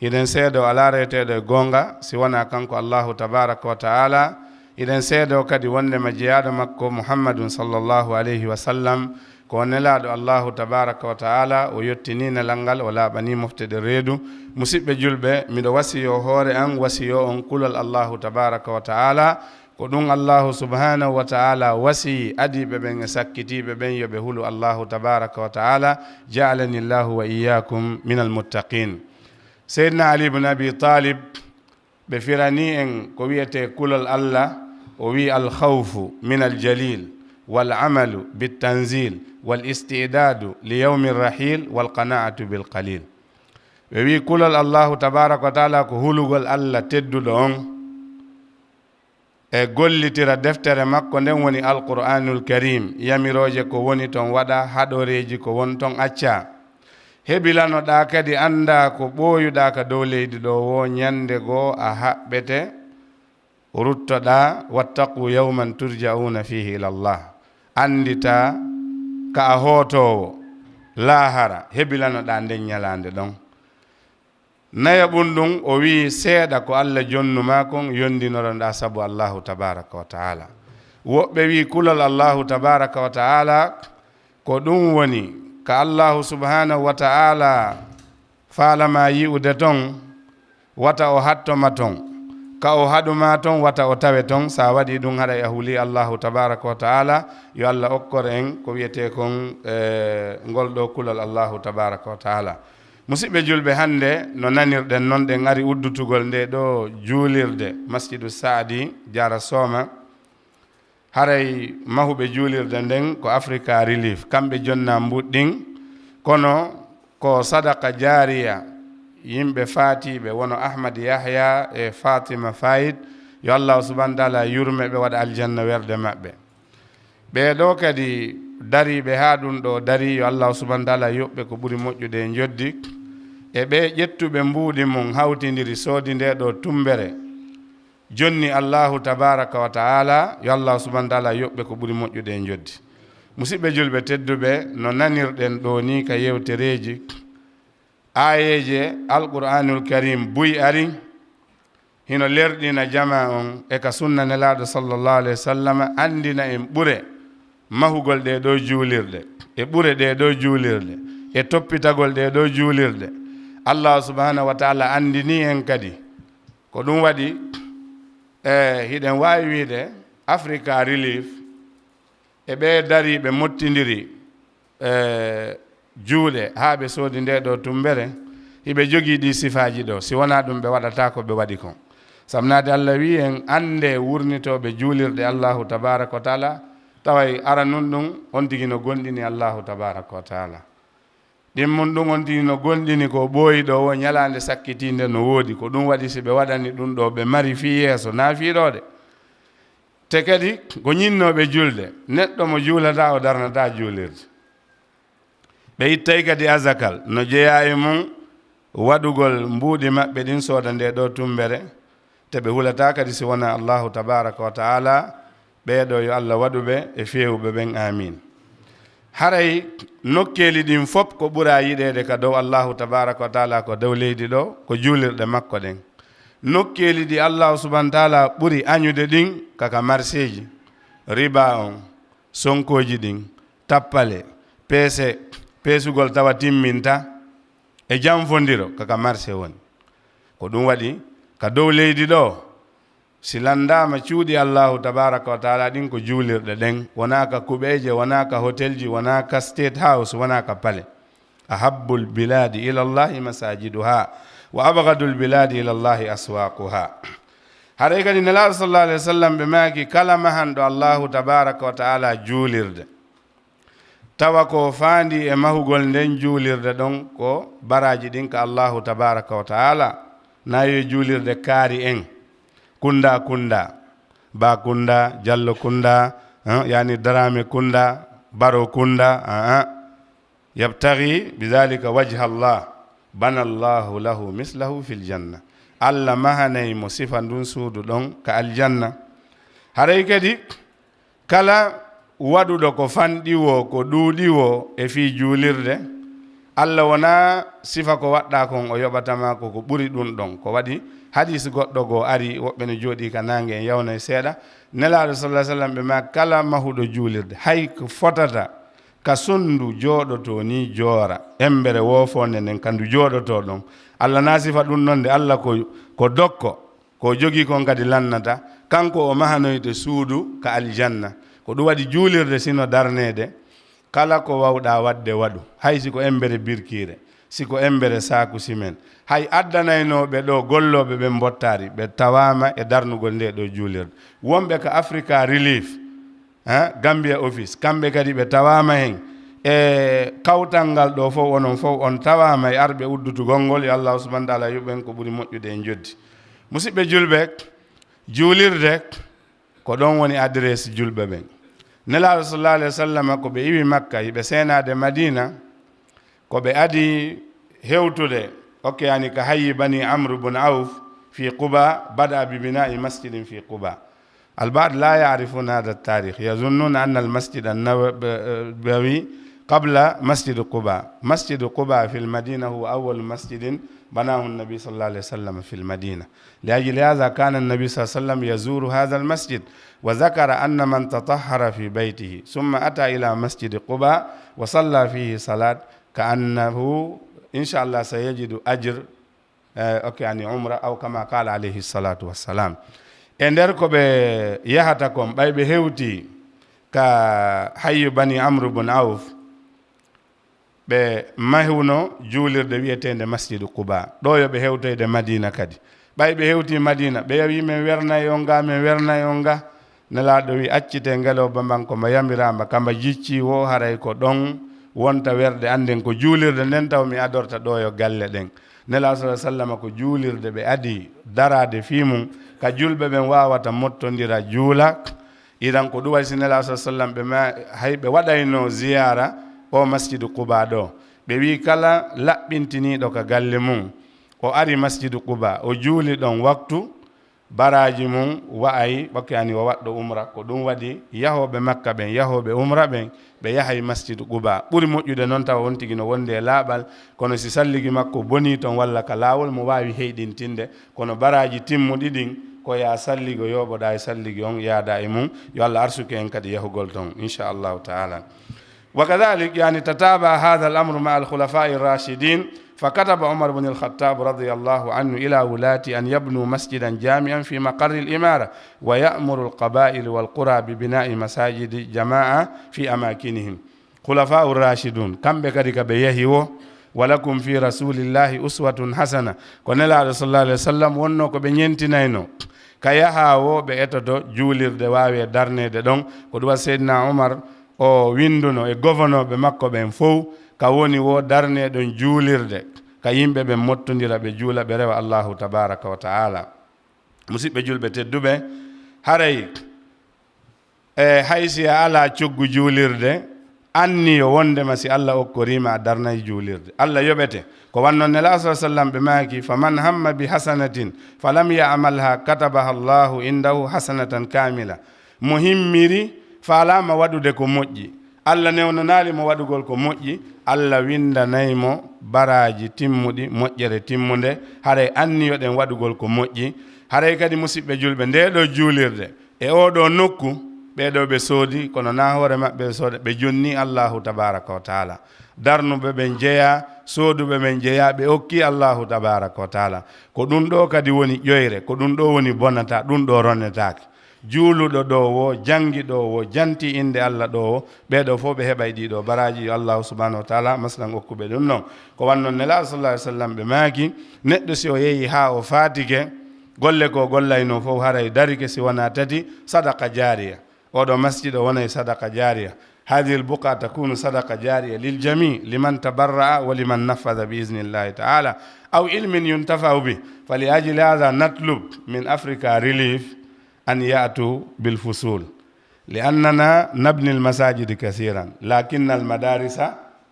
Hiɗen seedo alaa reeteeɗo e goonga si wonaa kanko Allahu tabaraka wa ta'ala. Hiɗen seedo kadi wondema jeyaaɗo makko Muhammadun sallallahu alayhi wa sallam ko o nelaaɗo Allahu tabaraka wa ta'ala, o yottini nelal ngal, o laaɓani mofte ɗe reedu. Musiɓɓe julɓe, miɗo wasiyoo hoore an, wasiyoo on kulol Allahu tabaraka wa ta'ala, Ko ɗum Allahu subhanahu wa ta'ala wasiyi adiiɓe ɓen e sakkitiiɓe ɓen, yo ɓe hulu Allahu tabaraka wa ta'ala. Ja'alani Allahu wa iyyakum minal muttaqin. Seydina Ali ibn Abi Talib, ɓe firani en ko wiyetee kulol Allah, o wi: "Al khawfu min al jalil, wal amalu bit tanzil, wal istidadu li yawmi rahil, wal qanaatu bil qalil." Ɓe wi kulol Allahu tabaraka wa ta'ala ko hulugol Allah tedduɗo on, e gollitira deftere makko nden, woni Alqur'anul Karim, yamirooje ko woni ton waɗa, haɗoreeji ko won ton acca. Hebilanoɗaa kadi, anndaa ko ɓooyuɗaa ka dow leydi ɗo woo, ñande goo a haɓɓete, ruttoɗaa, "Wattaqu yawman turja'una fihi ila Allah." Anndita ka a hootoowo laahara, hebilanoɗaa nden ñalaande ɗon. Nayaɓun ɗum, o wi'i, seeɗa ko Allah jonnu maa kon yondinoronɗaa sabu Allahu tabaraka wa ta'ala. Woɓɓe wi'i kulol Allahu tabaraka wa ta'ala ko ɗum woni ka Allahu subhanahu wa ta'ala faalamaa yi'ude ton, wata o hatto ma ton. Ka o haɗu ma ton, wata o tawe ton. Sa waɗi ɗum, haɗay a huli Allahu tabaraka wa ta'ala. Yo Allah okkor en ko wiyetee kon, eh, ngol ɗo kulol Allahu tabaraka wa ta'ala. Musidɓe julɓe, hannde no nanirɗen non, ɗen ari uddutugol nde ɗo juulirde Masjidu Saadi Jara Sooma. Haray mahuɓe juulirde nden ko Africa Relief, kamɓe jonna mbuɗɗin, kono ko sadaka jaariya, yimɓe faatiiɓe wono Ahmad Yahya e Fatima Fayid, yo Allahu subhanahu wa ta'ala yurme ɓe, waɗa aljanna werde maɓɓe. Ɓee ɗoo kadi dariiɓe haa ɗum ɗoo darii, yo Allahu subhanahu wa ta'ala yoɓ ɓe ko ɓuri moƴƴude e njoddi. E ɓee ƴettuɓe mbuuɗi mum, hawtindiri, soodi ndee ɗoo tummbere, jonni Allahu tabaraka wa ta'ala, yo Allahu subhanahu wa ta'ala yoɓ ɓe ko ɓuri moƴƴude e njoddi. Musidɓe julɓe tedduɓe, no nanirɗen ɗoo nii ka yewtereeji, aayeeje Alqur'anul Karim buy ari, hino lerɗina jamaa on e ka sunna Nelaaɗo sallallahu alayhi wa sallam, anndina en ɓure mahugol ɗee ɗoo juulirɗe, e ɓure ɗee ɗoo juulirɗe, e toppitagol ɗee ɗoo juulirɗe. Allah subhanahu wa ta'ala anndini en kadi. Ko ɗum waɗi, e, hiɗen waawi wiide Africa Relief e ɓee dariiɓe mottindiri, e, juuɗe haa ɓe soodi ndee ɗoo tummbere, hiɓe jogii ɗii sifaaji ɗoo. Si wonaa ɗum, ɓe waɗataa ko ɓe waɗi kon. Sabu naati Allah wi'i en, anndee wurnitooɓe juulirɗe Allahu tabaraka wa ta'ala, taway aranun ɗum on tigi no gomɗini Allahu tabaraka wa ta'ala. Ɗimmun ɗum on tigi no gomɗini ko ɓooyi ɗoo woo, ñalaande sakkitiinde no woodi. Ko ɗum waɗi si ɓe waɗani ɗum ɗoo, ɓe mari fii yeeso, naa fii ɗoo de. Te kadi ko ñinnooɓe julde, neɗɗo mo juulataa o darnataa juulirde. Ɓe ittay kadi azakal no jeyaa e mum waɗugol mbuuɗi maɓɓe ɗin sooda ndee ɗoo tummbere, te ɓe hulataa kadi si wonaa Allahu tabaraka wa ta'ala. Ɓee ɗoo yo Allah waɗu ɓe e feewuɓe ɓen, aamiin. Haray nokkeeli ɗin fof ko ɓuraa yiɗeede ka dow Allahu tabaraka wa ta'ala ko dow leydi ɗoo, ko juulirɗe makko ɗen. Nokkeeli ɗi Allahu subhanahu wa ta'ala ɓuri añude ɗin ka ka marseeji, riba on, sonkooji ɗin, tappale, peese, peesugol tawa timminta, e janfondiro ka ka marse woni. Ko ɗum waɗi ka dow leydi ɗoo, si lanndaama cuuɗi Allahu tabaraka wa ta'ala ɗin ko juulirɗe ɗen, wonaa ka kuɓeeje, wonaa ka hotelji, wonaa ka State House, wonaa ka pale. Ahabbul biladi ila Allahi masajiduha, wa abgadul biladi ila Allahi aswaquha. Haray kadi Nelaaɗo sallallahu alayhi wa sallam ɓe maaki, kala mahanɗo Allahu tabaraka wa ta'ala juulirde, tawa ko faandi e mahugol nden juulirde ɗon ko baraaji ɗin ka Allahu tabaraka wa ta'ala, naa yo juulirde kaari en, Kunda Kunda, Ba Kunda, Jallo Kunda, eh, yani Darame Kunda, Baro Kunda, ah, ah. Yabtaghi bidhalika wajha Allah, bana Allahu lahu mislahu fil janna. Allah mahanay mo sifa ndun suudu ɗon ka aljanna. Haray kadi, kala waɗuɗo ko fanɗi woo, ko ɗuuɗi woo e fii juulirde, Allah wonaa sifa ko waɗɗaa kon o yoɓata ma ko ko ɓuri ɗun ɗon. Ko waɗi hadiis goɗɗo goo ari, woɓɓe no jooɗii ka naange, en yawnay seeɗa. Nelaaɗo sallallahu alayhi wa sallam ɓe maa, kala mahuɗo juulirde, hay ko fotata ka sonndu jooɗotoo nii joora, embere woofoonde nden ka ndu jooɗotoo ɗon, Allah naa sifa ɗun non de, Allah ko, ko dokko. Ko o jogii kon kadi lannata, kanko o mahanoyte suudu ka aljanna. Ko ɗum waɗi juulirde sino darneede, kala ko wawɗaa waɗde waɗu, hay si ko embere birkiire, si ko embere saaku simen. Hay addanaynooɓe ɗo gollooɓe ɓen mbottaari, ɓe tawaama e darnugol nde ɗo juulirde. Wonɓe ka Africa Relief, ha, Gambia Office, kamɓe kadi ɓe tawaama hen. E kawtal ngal ɗo fof, onon fof on tawaama e arɓe uddutugol ngol, yo Allahu subhanahu wa taala yoɓu en ko ɓuri moƴƴude e njoddi. Musidɓe julɓe, juulirde ko ɗon woni adresse julɓe ɓen. Nelaaɗo sallallahu alayhi wa sallam ko ɓe iwi Makka, hiɓe seenaade Madina, ko ɓe adi hewtude, ok, yani ka hayyi bani Amr bun Auf fi Quba, bada bi bina'i masjidin fi Quba. Al-ba'd la ya'rifuna hadha at-tarikh, yazunnuna anna al-masjid an-nabawi qabla masjid Quba. Masjid Quba fi al-Madina huwa awwal masjidin banahu an-nabi sallallahu alayhi wa sallam fi al-Madina. لأجل هذا كان النبي صلى الله عليه وسلم يزور هذا المسجد، وذكر أن من تطهر في بيته ثم أتى إلى مسجد قباء وصلى فيه صلاة كأنه إن شاء الله سيجد أجر، eh, ok, ani umra, أو كما قال عليه الصلاة والسلام. E nder ko ɓe yahata kon, ɓay ɓe hewti ka hayyu bani Amr bun Auf, ɓe mahuno juulirde wi'eteende Masjidu Quba. Ɗo yo ɓe hewtoyde Madina kadi. Ɓay ɓe hewti Madina, ɓe yawi, "Men wernay on ga, men wernay on ga." Nelaaɗo wi, "Accite ngelooba mban ko mba yamiraama, ka mba jicci wo, haray ko ɗon wonta werde an nden, ko juulirde nden taw mi adorta ɗo yo galle ɗen." Nelaaɗo sallallahu alaihi wasallam ko juulirde ɓe adi daraade fii mum, ka julɓe ɓen waawata mottondira juula. Idan ko ɗum waɗi si Nelaaɗo sallallahu alaihi wasallam ɓe ma-, hay ɓe waɗayno ziyaara o Masjidu Quba ɗo. Ɓe wi kala laɓɓintiniiɗo ka galle mum, o ari Masjidu Quba, o juuli ɗon waktu, baraaji mum wa'ay, ɓakke ani o waɗɗo umra. Ko ɗum waɗi yahooɓe Makka ɓen, yahooɓe umra ɓen, ɓe yahay Masjidu Quba. Ɓuri moƴƴude non tawa on tigi no wondi e laaɓal, kono si salligi makko bonii ton walla ka laawol, mo waawi heyɗintinde. Kono baraaji timmuɗi ɗin, ko yaa salligo yooɓoɗaa e salligi on, yaada e mum. Yo Allah arsuke en kadi yahugol ton, insha Allahu ta'ala. وكذلك، يعني، تتابع هذا الأمر مع الخلفاء الراشدين، فكتب عمر بن الخطاب رضي الله عنه إلى ولاة أن يبنوا مسجدا جامعا في مقر الإمارة، ويأمر القبائل والقرى ببناء مساجد جماعة في أماكنهم. Khulafa'ur Rashidun, kamɓe kadi ka ɓe yahi wo, "Wa lakum fi rasulillahi uswatun hasana." Ko Nelaaɗo sallallahu alaihi wasallam wonno ko ɓe ñentinayno. Ka yaha wo, ɓe etoto juulirde waawe darneede ɗon. Ko ɗum waɗi Seydina Umar o winduno e gofonooɓe makko ɓen fow, ka woni wo darneɗon juulirde, ka yimɓe ɓen mottondira, ɓe juula, ɓe rewa Allahu tabaraka wa ta'ala. Musiɓɓe julɓe tedduɓe, haray, e, hay si a alaa coggu juulirde, anniyo wondema si Allah okkorima a darnay juulirde, Allah yoɓete. Ko wanno Nelaaɗo sallallahu alaihi wasallam ɓe maaki, "Faman hamma bi hasanatin falam ya'malha katabaha Allahu indahu hasanatan kamila." Mo himmiri faalaama waɗude ko moƴƴi, Allah newnonaali mo waɗugol ko moƴƴi, Allah windanay mo baraaji timmuɗi, moƴƴere timmunde, haray anniyoɗen waɗugol ko moƴƴi. Haray kadi, musiɓɓe julɓe, nde ɗo juulirde e oo ɗo nokku, ɓee ɗo ɓe soodi, kono naa hoore maɓɓe ɓe sooda, ɓe jonni Allahu tabaraka wa taala. Darnuɓe ɓen jeyaa, sooduɓe ɓen jeyaa, ɓe okki Allahu tabaraka wa taala. Ko ɗum ɗo kadi woni ƴoyre, ko ɗum ɗo woni bonata, ɗum ɗo ronetaake. Juuluɗo ɗo wo, jangiɗo wo, janti innde Allah ɗo wo, ɓee ɗo fof ɓe heɓay ɗii ɗo baraaji. Yo Allahu subhanahu wa taala maslan okku ɓe ɗum ɗon. Ko wanno Nelaaɗo sallallahu alaihi wasallam ɓe maaki, neɗɗo si o yehi haa o faatike, golle ko gollayno fof haray darike si wonaa tati, sadaqa jaariya. Oɗo masjid o wonay sadaqa jaariya. هذه البقعة تكون صدقة جارية للجميع، لمن تبرع ولمن نفذ بإذن الله تعالى، أو علم ينتفع به. فلأجل هذا نطلب من أفريكا ريليف أن يأتوا بالفصول، لأننا نبني المساجد كثيرا، لكن المدارس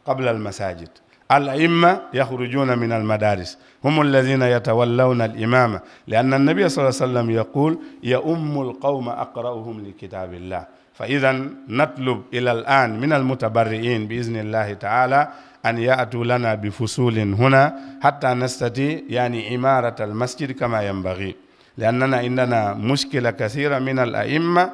قبل المساجد. الأئمة يخرجون من المدارس، هم الذين يتولون الإمامة، لأن النبي صلى الله عليه وسلم يقول: "يؤم القوم أقرؤهم لكتاب الله". فإذا نطلب إلى الآن من المتبرعين بإذن الله تعالى أن يأتوا لنا بفصول هنا حتى نستطيع، يعني، عمارة المسجد كما ينبغي، لأننا عندنا مشكلة كثيرة من الأئمة،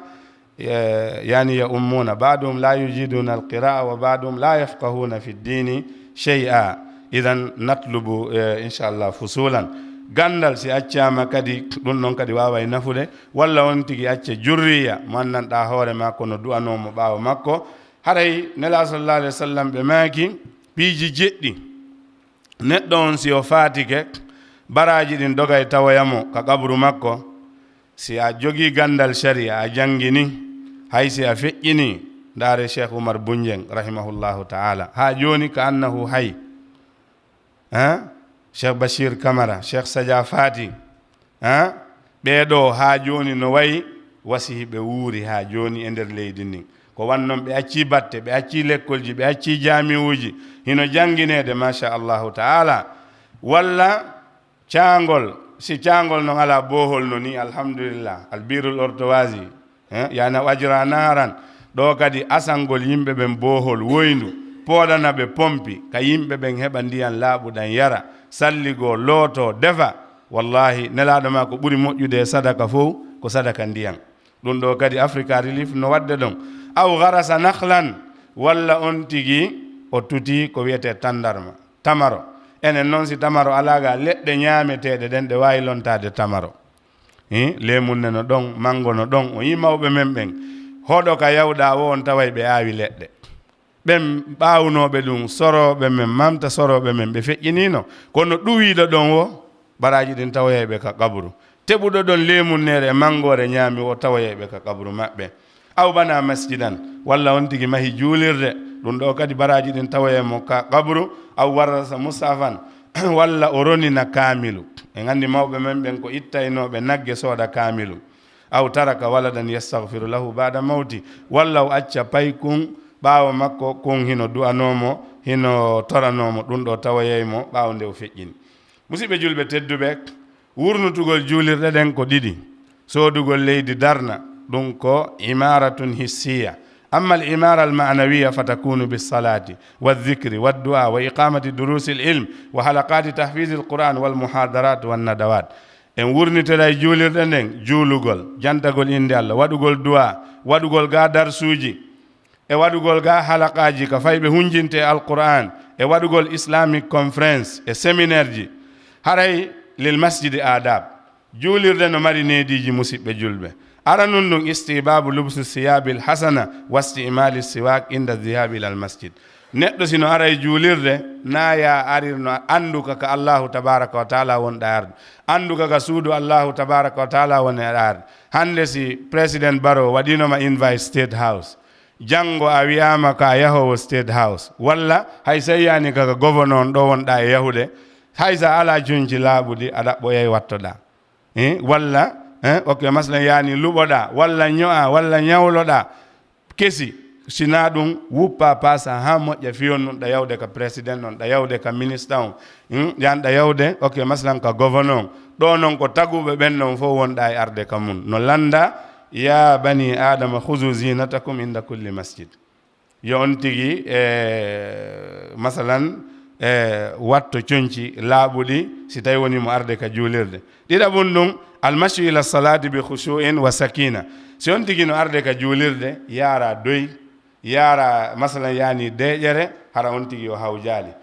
يعني، يؤمون، بعضهم لا يجيدون القراءة وبعضهم لا يفقهون في الدين شيئا. إذا نطلب، إن شاء الله، فصولا. Ganndal si accaama kadi, ɗum ɗon kadi waaway nafude, walla on tigi acca jurriya mo anndanɗaa hoore maa kono du'anoo mo ɓaawo makko. Haray Nelaaɗo sallallahu alayhi wa sallam ɓe maaki, piiji jeɗɗi, neɗɗo on si o faatike, baraaji ɗin dogay tawoya mo ka qabru makko. Si a jogii ganndal shari'a, a janngini, hay si a feƴƴini, ndaare Cheikh Oumar Boundieng, rahimahullahu ta'ala, haa jooni ka annahu hay. Hein? Cheikh Bachir Camara, Cheikh Sadia Fati, hein? Ɓee ɗoo haa jooni no wayi wa si hiɓe wuuri haa jooni e nder leydi ndin. Ko wannoon ɓe accii batte, ɓe accii lekkolji, ɓe accii jaami'uuji, hino janngineede, masha Allahu ta'ala. Walla caangol, si caangol non alaa boohol no ni, alhamdulillah, albirul ortowaasi, eh, yana wajra naran. Ɗoo kadi asangol yimɓe ɓen boohol woyndu, pooɗana ɓe pompi, ka yimɓe ɓen heɓa ndiyan laaɓuɗan yara, salligoo, lootoo, defa. Wallahi, Nelaaɗo maa ko ɓuri moƴƴude e sadaka fow, ko sadaka ndiyan. Ɗum ɗoo kadi Africa Relief no waɗde ɗon. Aw garasa nakhlan, walla on tigi o tuti ko wiyetee tandarma, tamaro. Enen non si tamaro alaa ga leɗɗe ñaameteeɗe ɗen ɗe waawi lontaade tamaro. Hi, leemunne no ɗon, mango no ɗon, o yii mawɓe men ɓen. Hoɗo ka yawɗaa wo on taway ɓe aawi leɗɗe. Ɓen ɓaawunooɓe ɗum, sorooɓe men, mamta sorooɓe men, ɓe feƴƴiniino. Kono ɗuwiiɗo ɗon wo, baraaji ɗin tawoyay ɓe ka qabru. Teɓuɗo ɗon leemunneere e mangoore ñaami wo, tawoyay ɓe ka qabru maɓɓe. Aw bana masjidan, walla on tigi mahi juulirde, ɗum ɗoo kadi baraaji ɗin tawoyay mo ka qabru. Aw warrasa mushafan, walla o ronina kaamilu. En anndi mawɓe men ɓen ko ittaynooɓe nagge sooda kaamilu. Aw taraka waladan yastaghfiru lahu ba'da mawti, walla o acca paykun ɓaawo makko, kun hino du'anoo mo, hino toranoo mo, ɗum ɗoo tawoyay mo ɓaawo nde o feƴƴini. Musidɓe julɓe tedduɓe, wurnutugol juulirɗe ɗen ko ɗiɗi. Soodugol leydi darna, ɗum ko imaratun hissiya. Amma al imara al ma'nawiya fatakunu bis salati wa dhikri wa du'a wa iqamati durusil ilm wa halaqati tahfizil Qur'an wal muhadarat wan nadawat. En wurnitoray juulirɗe nden, juulugol, jantagol innde Allah, waɗugol du'a, waɗugol ga darsuuji, e waɗugol ga halaqaaji ka fayɓe hunjinte e Alqur'an, e waɗugol Islamic conference e séminaire ji. Haray lil masjidi adab. Juulirde no mari neediiji, musiɓɓe julɓe. Aranun ɗum istibabu lubsu siyabil hasana wa istimali siwak inda dhihabi ilal masjid. Neɗɗo si no ara e juulirde, na ya arir no annduka ka Allahu tabaraka wa taala wonɗa arde. Annduka ka suudu Allahu tabaraka wa taala woni arde. Hannde si Président Barrow waɗinoma invite State House, janngo a wi'ama ka yahowo State House, walla hay sa yiyani ka ka gouverneur on ɗo wonɗa e yahude, hay sa ala conci laaɓuɗi, a ɗaɓɓoyay wattoɗa. Eh, walla, eh, ok, masalan, yani luɓoɗa, walla ño'a, walla ñawloɗa, kesi, sina ɗum wuppa pasa ha moƴƴa fiyon ɗum ɗa yawde ka président on, ɗa yawde ka ministre on, hmm? Yan ɗa yawde, ok, masalan, ka gouverneur on. Ɗo non ko taguɓe ɓen non fof wonɗa e arde ka mun. No landa, ya bani Adama, khuzu zinatakum inda kulli masjid. Yo on tigi, e, masalan, e, watto conci laaɓuɗi si tawi woni mo arde ka juulirde. Ɗiɗaɓun ɗum, almashu ila salati bi khushu'in wa sakina. Si on tigi no arde ka juulirde, yaara doy, yaara, masalan, yani deeƴere, hara on tigi o hawjaali.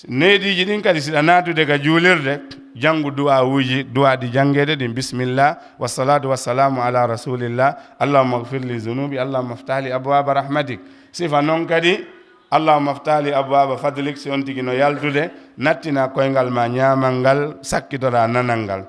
Neediiji ɗin kadi, si ɗa naatude ka juulirde, janngu du'aawuuji, du'aa ɗi janngeede ɗin, bismillah, wassalatu wassalamu ala rasulillah, allahumma ighfir li zunubi, allahumma iftah li abwaba rahmatik. Sifa non kadi, allahumma iftah li abwaba fadlik, si on tigi no yaltude, nattina koyngal ma ñaamal ngal, sakkitora nanal ngal.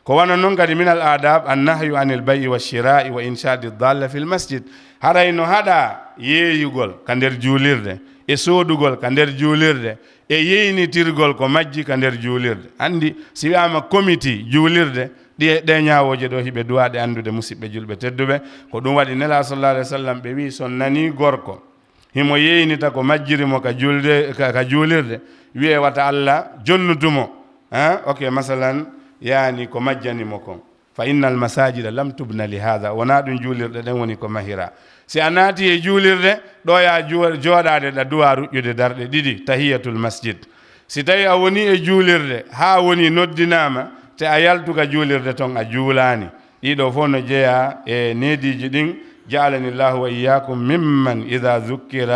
Ko wano non kadi, min al adab an nahyu anil bay'i wa shira'i wa inshadi dalla fil masjid. Haray no haɗa yeeyugol ka nder juulirde, e soodugol ka nder juulirde, e yeynitirgol ko majji ka nder juulirde. Anndi, si wi'aama komiti juulirde, ɗi, ɗe ñaawooje ɗo hiɓe duwaaɗe anndude, musiɓɓe julɓe tedduɓe. Ko ɗum waɗi Nelaaɗo sallallahu alaihi wasallam ɓe wi'i, so on nanii gorko himo yeynita ko majjiri mo ka julde, ka, ka juulirde, wi'e wata Alla jonnutu mo. Hein? Ok, masalan, yani ko majjani mo kon. Fa innal masajida lam tubna li hadha. Wonaa ɗum juulirɗe ɗen woni ko mahira. Si a naati e juulirde, ɗo ya jo-, jooɗaade ɗa duwaa ruƴƴude darɗe ɗiɗi, tahiyatul masjid. Si tawi a woni e juulirde, haa woni noddinaama, te a yaltu ka juulirde ton a juulaani. Ɗiɗo fof no jeyaa e neediiji ɗin, جعلني الله وإياكم ممن إذا ذكر،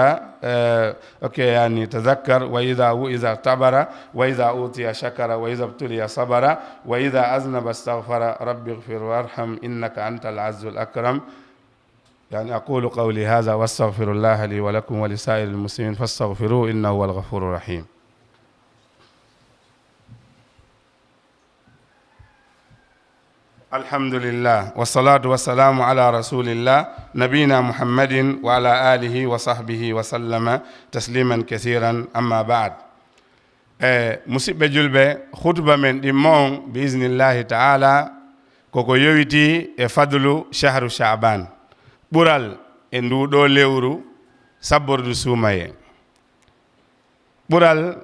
آه، أوكي، يعني، تذكر، وإذا وعظ اعتبر، وإذا أوتي شكر، وإذا ابتلي صبر، وإذا أذنب استغفر. رب اغفر وارحم، إنك أنت العز الأكرم. يعني، أقول قولي هذا وأستغفر الله لي ولكم ولسائر المسلمين فاستغفروه إنه هو الغفور الرحيم. الحمد لله، والصلاة والسلام على رسول الله، نبينا محمد وعلى آله وصحبه وسلم تسليما كثيرا، أما بعد. E, musidɓe julɓe, khutba men ɗimmo on, bi iznillahi ta'ala, koko yowiti e fadlu shahru Sha'ban, ɓural e ndu ɗo lewru sabbordu suumaye. Ɓural,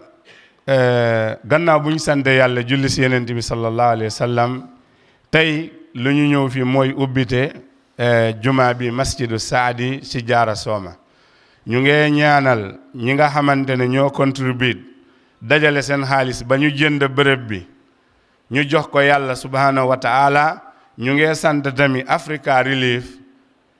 eh, gannaaw bu ñu sante Yàlla, julli si Yonent bi sallallahu alayhi wa sallam, tey lu ñu ñëw fi mooy ubbite, eh, jumaa bi, Masjidu Saadi si Jaara Sooma. Ñu ngi ñaanal ñi nga xamante ne ñoo contribué, dajale seen xaalis ba ñu jënd bërëb bi, ñu jox ko Yàlla subhanahu wa ta'ala. Ñu ngi sant tamit Africa Relief,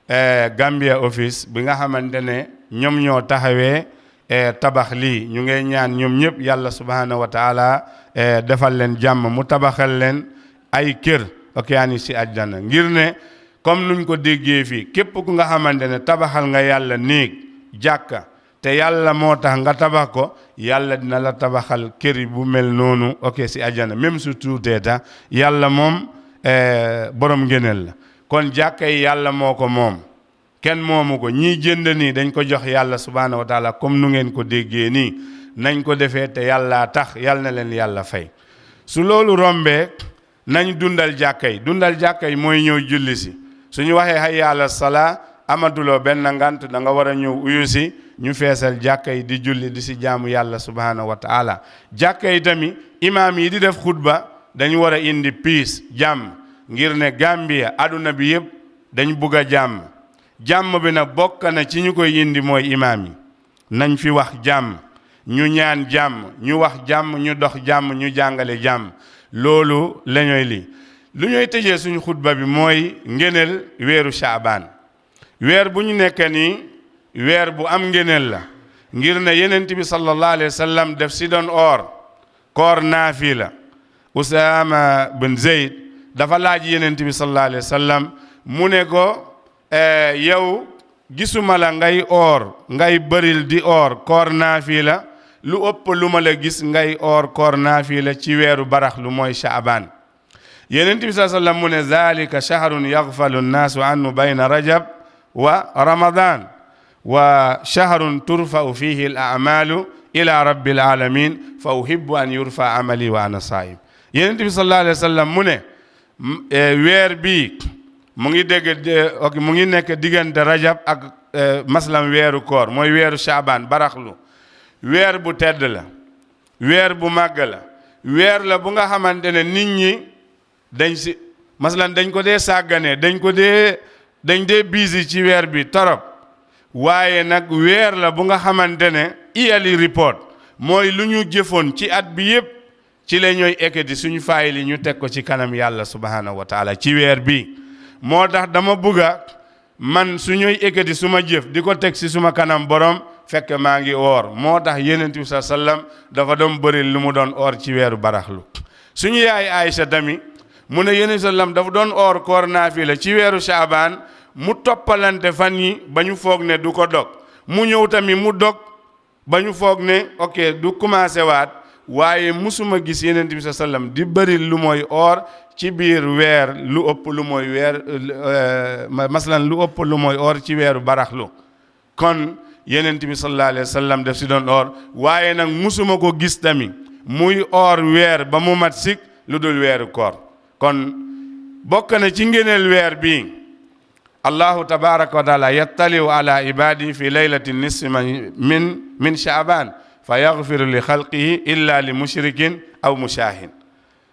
eh, Gambia Office, bi nga xamante ne ñoom ñoo taxawee, eh, tabax lii. Ñu ngi ñaan ñoom ñëpp Yàlla subhanahu wa ta'ala, eh, defal leen jàmm, mu tabaxal leen ay kër, ok, yaani si àjjana. Ngir ne, comme nuñ ko déggee fii, képp ku nga xamante ne tabaxal nga Yàlla néeg, jàkka, te Yàlla moo tax nga tabax ko, Yàlla dina la tabaxal kër bu mel noonu, ok, si àjjana, même su tuutee ta. Yàlla moom, eh, borom ngëneel la. Kon jàkka yi Yàlla moo ko moom, kenn moomu ko. Ñii jënd nii dañ ko jox Yàlla subhanahu wa ta'ala, comme nu ngeen ko déggee nii. Nañ ko defee te Yàlla tax, Yàlla na leen Yàlla fay. Su loolu rombee, nañ dundal jàkka yi. Dundal jàkka yi mooy ñëw julli si. Suñu waxee hayya ala salaa, amatuloo benn ngant, da nga war a ñëw uyu si, ñu feesal jàkka yi di julli, di si jaamu Yàlla subhanahu wa ta'ala. Jàkka yi tamit, imaam yi di def xutba, dañu war a indi peace, jàmm, ngir ne Gambia, aduna bi yépp, dañ bugg a jàmm. Jàmm bi nag, bokk na ci ñu koy indi mooy imaam yi. Nañ fi wax jàmm, ñu ñaan jàmm, ñu wax jàmm, ñu dox jàmm, ñu jàngale jàmm. Loolu la ñooy li. Lu ñooy tëjee suñu xutba bi mooy ngëneel weeru Shaaban. Weer bu ñu nekk nii, weer bu am ngëneel la, ngir ne Yonent bi sallallahu alayhi wa sallam def si doon oor, koor naafila. Usaama bin Zayd dafa laaj Yonent bi sallallahu alayhi wa sallam, mu ne ko, eh, yow, gisuma la ngay oor, ngay bëril di oor, koor naafila, lu ëpp lu ma la gis ngay oor, koor naafila ci weeru baraxlu mooy Shaaban. Yonent bi sallallahu alayhi wa sallam mu ne, "Zalika shahrun yaghfalu nnaasu anhu bayna Rajab wa Ramadan, wa shahrun turfa'u fihi al-a'malu ila Rabbil alamin, fa uhibbu an yurfa amali wa ana saim." Yonent bi sallallahu alayhi wa sallam mu ne, m-, eh, weer bi mu ngi dégg, de-, ok, mu ngi nekk diggante Rajab ak, eh, maslam weeru koor, mooy weeru Shaaban, baraxlu. Weer bu tedd la, weer bu màgg la, weer la bu nga xamante ne nit ñi dañ si, masalan, dañ ko dee sàggane, dañ ko dee, dañ dee busy ci weer bi torop. Waaye nag, weer la bu nga xamante ne yearly report, mooy lu ñu jëfoon ci at bi yépp, ci la ñooy ekkati suñu fayil yi, ñu teg ko ci kanam Yàlla subhanahu wa taala ci weer bi. Moo tax dama bugga, man, su ñooy ekkati suma jëf di ko teg ci suma kanam Borom, fekk maa ngi oor. Moo tax Yonent bi sa sallam dafa doon bëri lu mu doon oor ci weeru baraxlu. Suñu yaay Aïcha tamit, mu ne Yonent bi sallam dafa doon oor koor naafila ci weeru Shaaban, mu toppalante fan yi ba ñu foog ne du ko dog. Mu ñëw tamit, mu dog, ba ñu foog ne, ok, du commencé waat. Waaye musuma gis Yonent bi sa sallam di bëri lu mooy oor ci biir weer, lu ëpp lu mooy weer, eh, ma-, masalan, lu ëpp lu mooy oor ci weeru baraxlu. Kon Yonent bi sallallahu alayhi wa sallam def si doon oor, waaye nag musuma ko gis tamit muy oor weer ba mu mat sik lu dul weeru koor. Kon bokk na ci ngëneel weer bi, Allahu tabaraka wa taala yattaliu ala ibadi fi laylati nisfi man, min, min Shaaban, fa yaghfiru li khalqihi illa li mushrikin aw mushahin.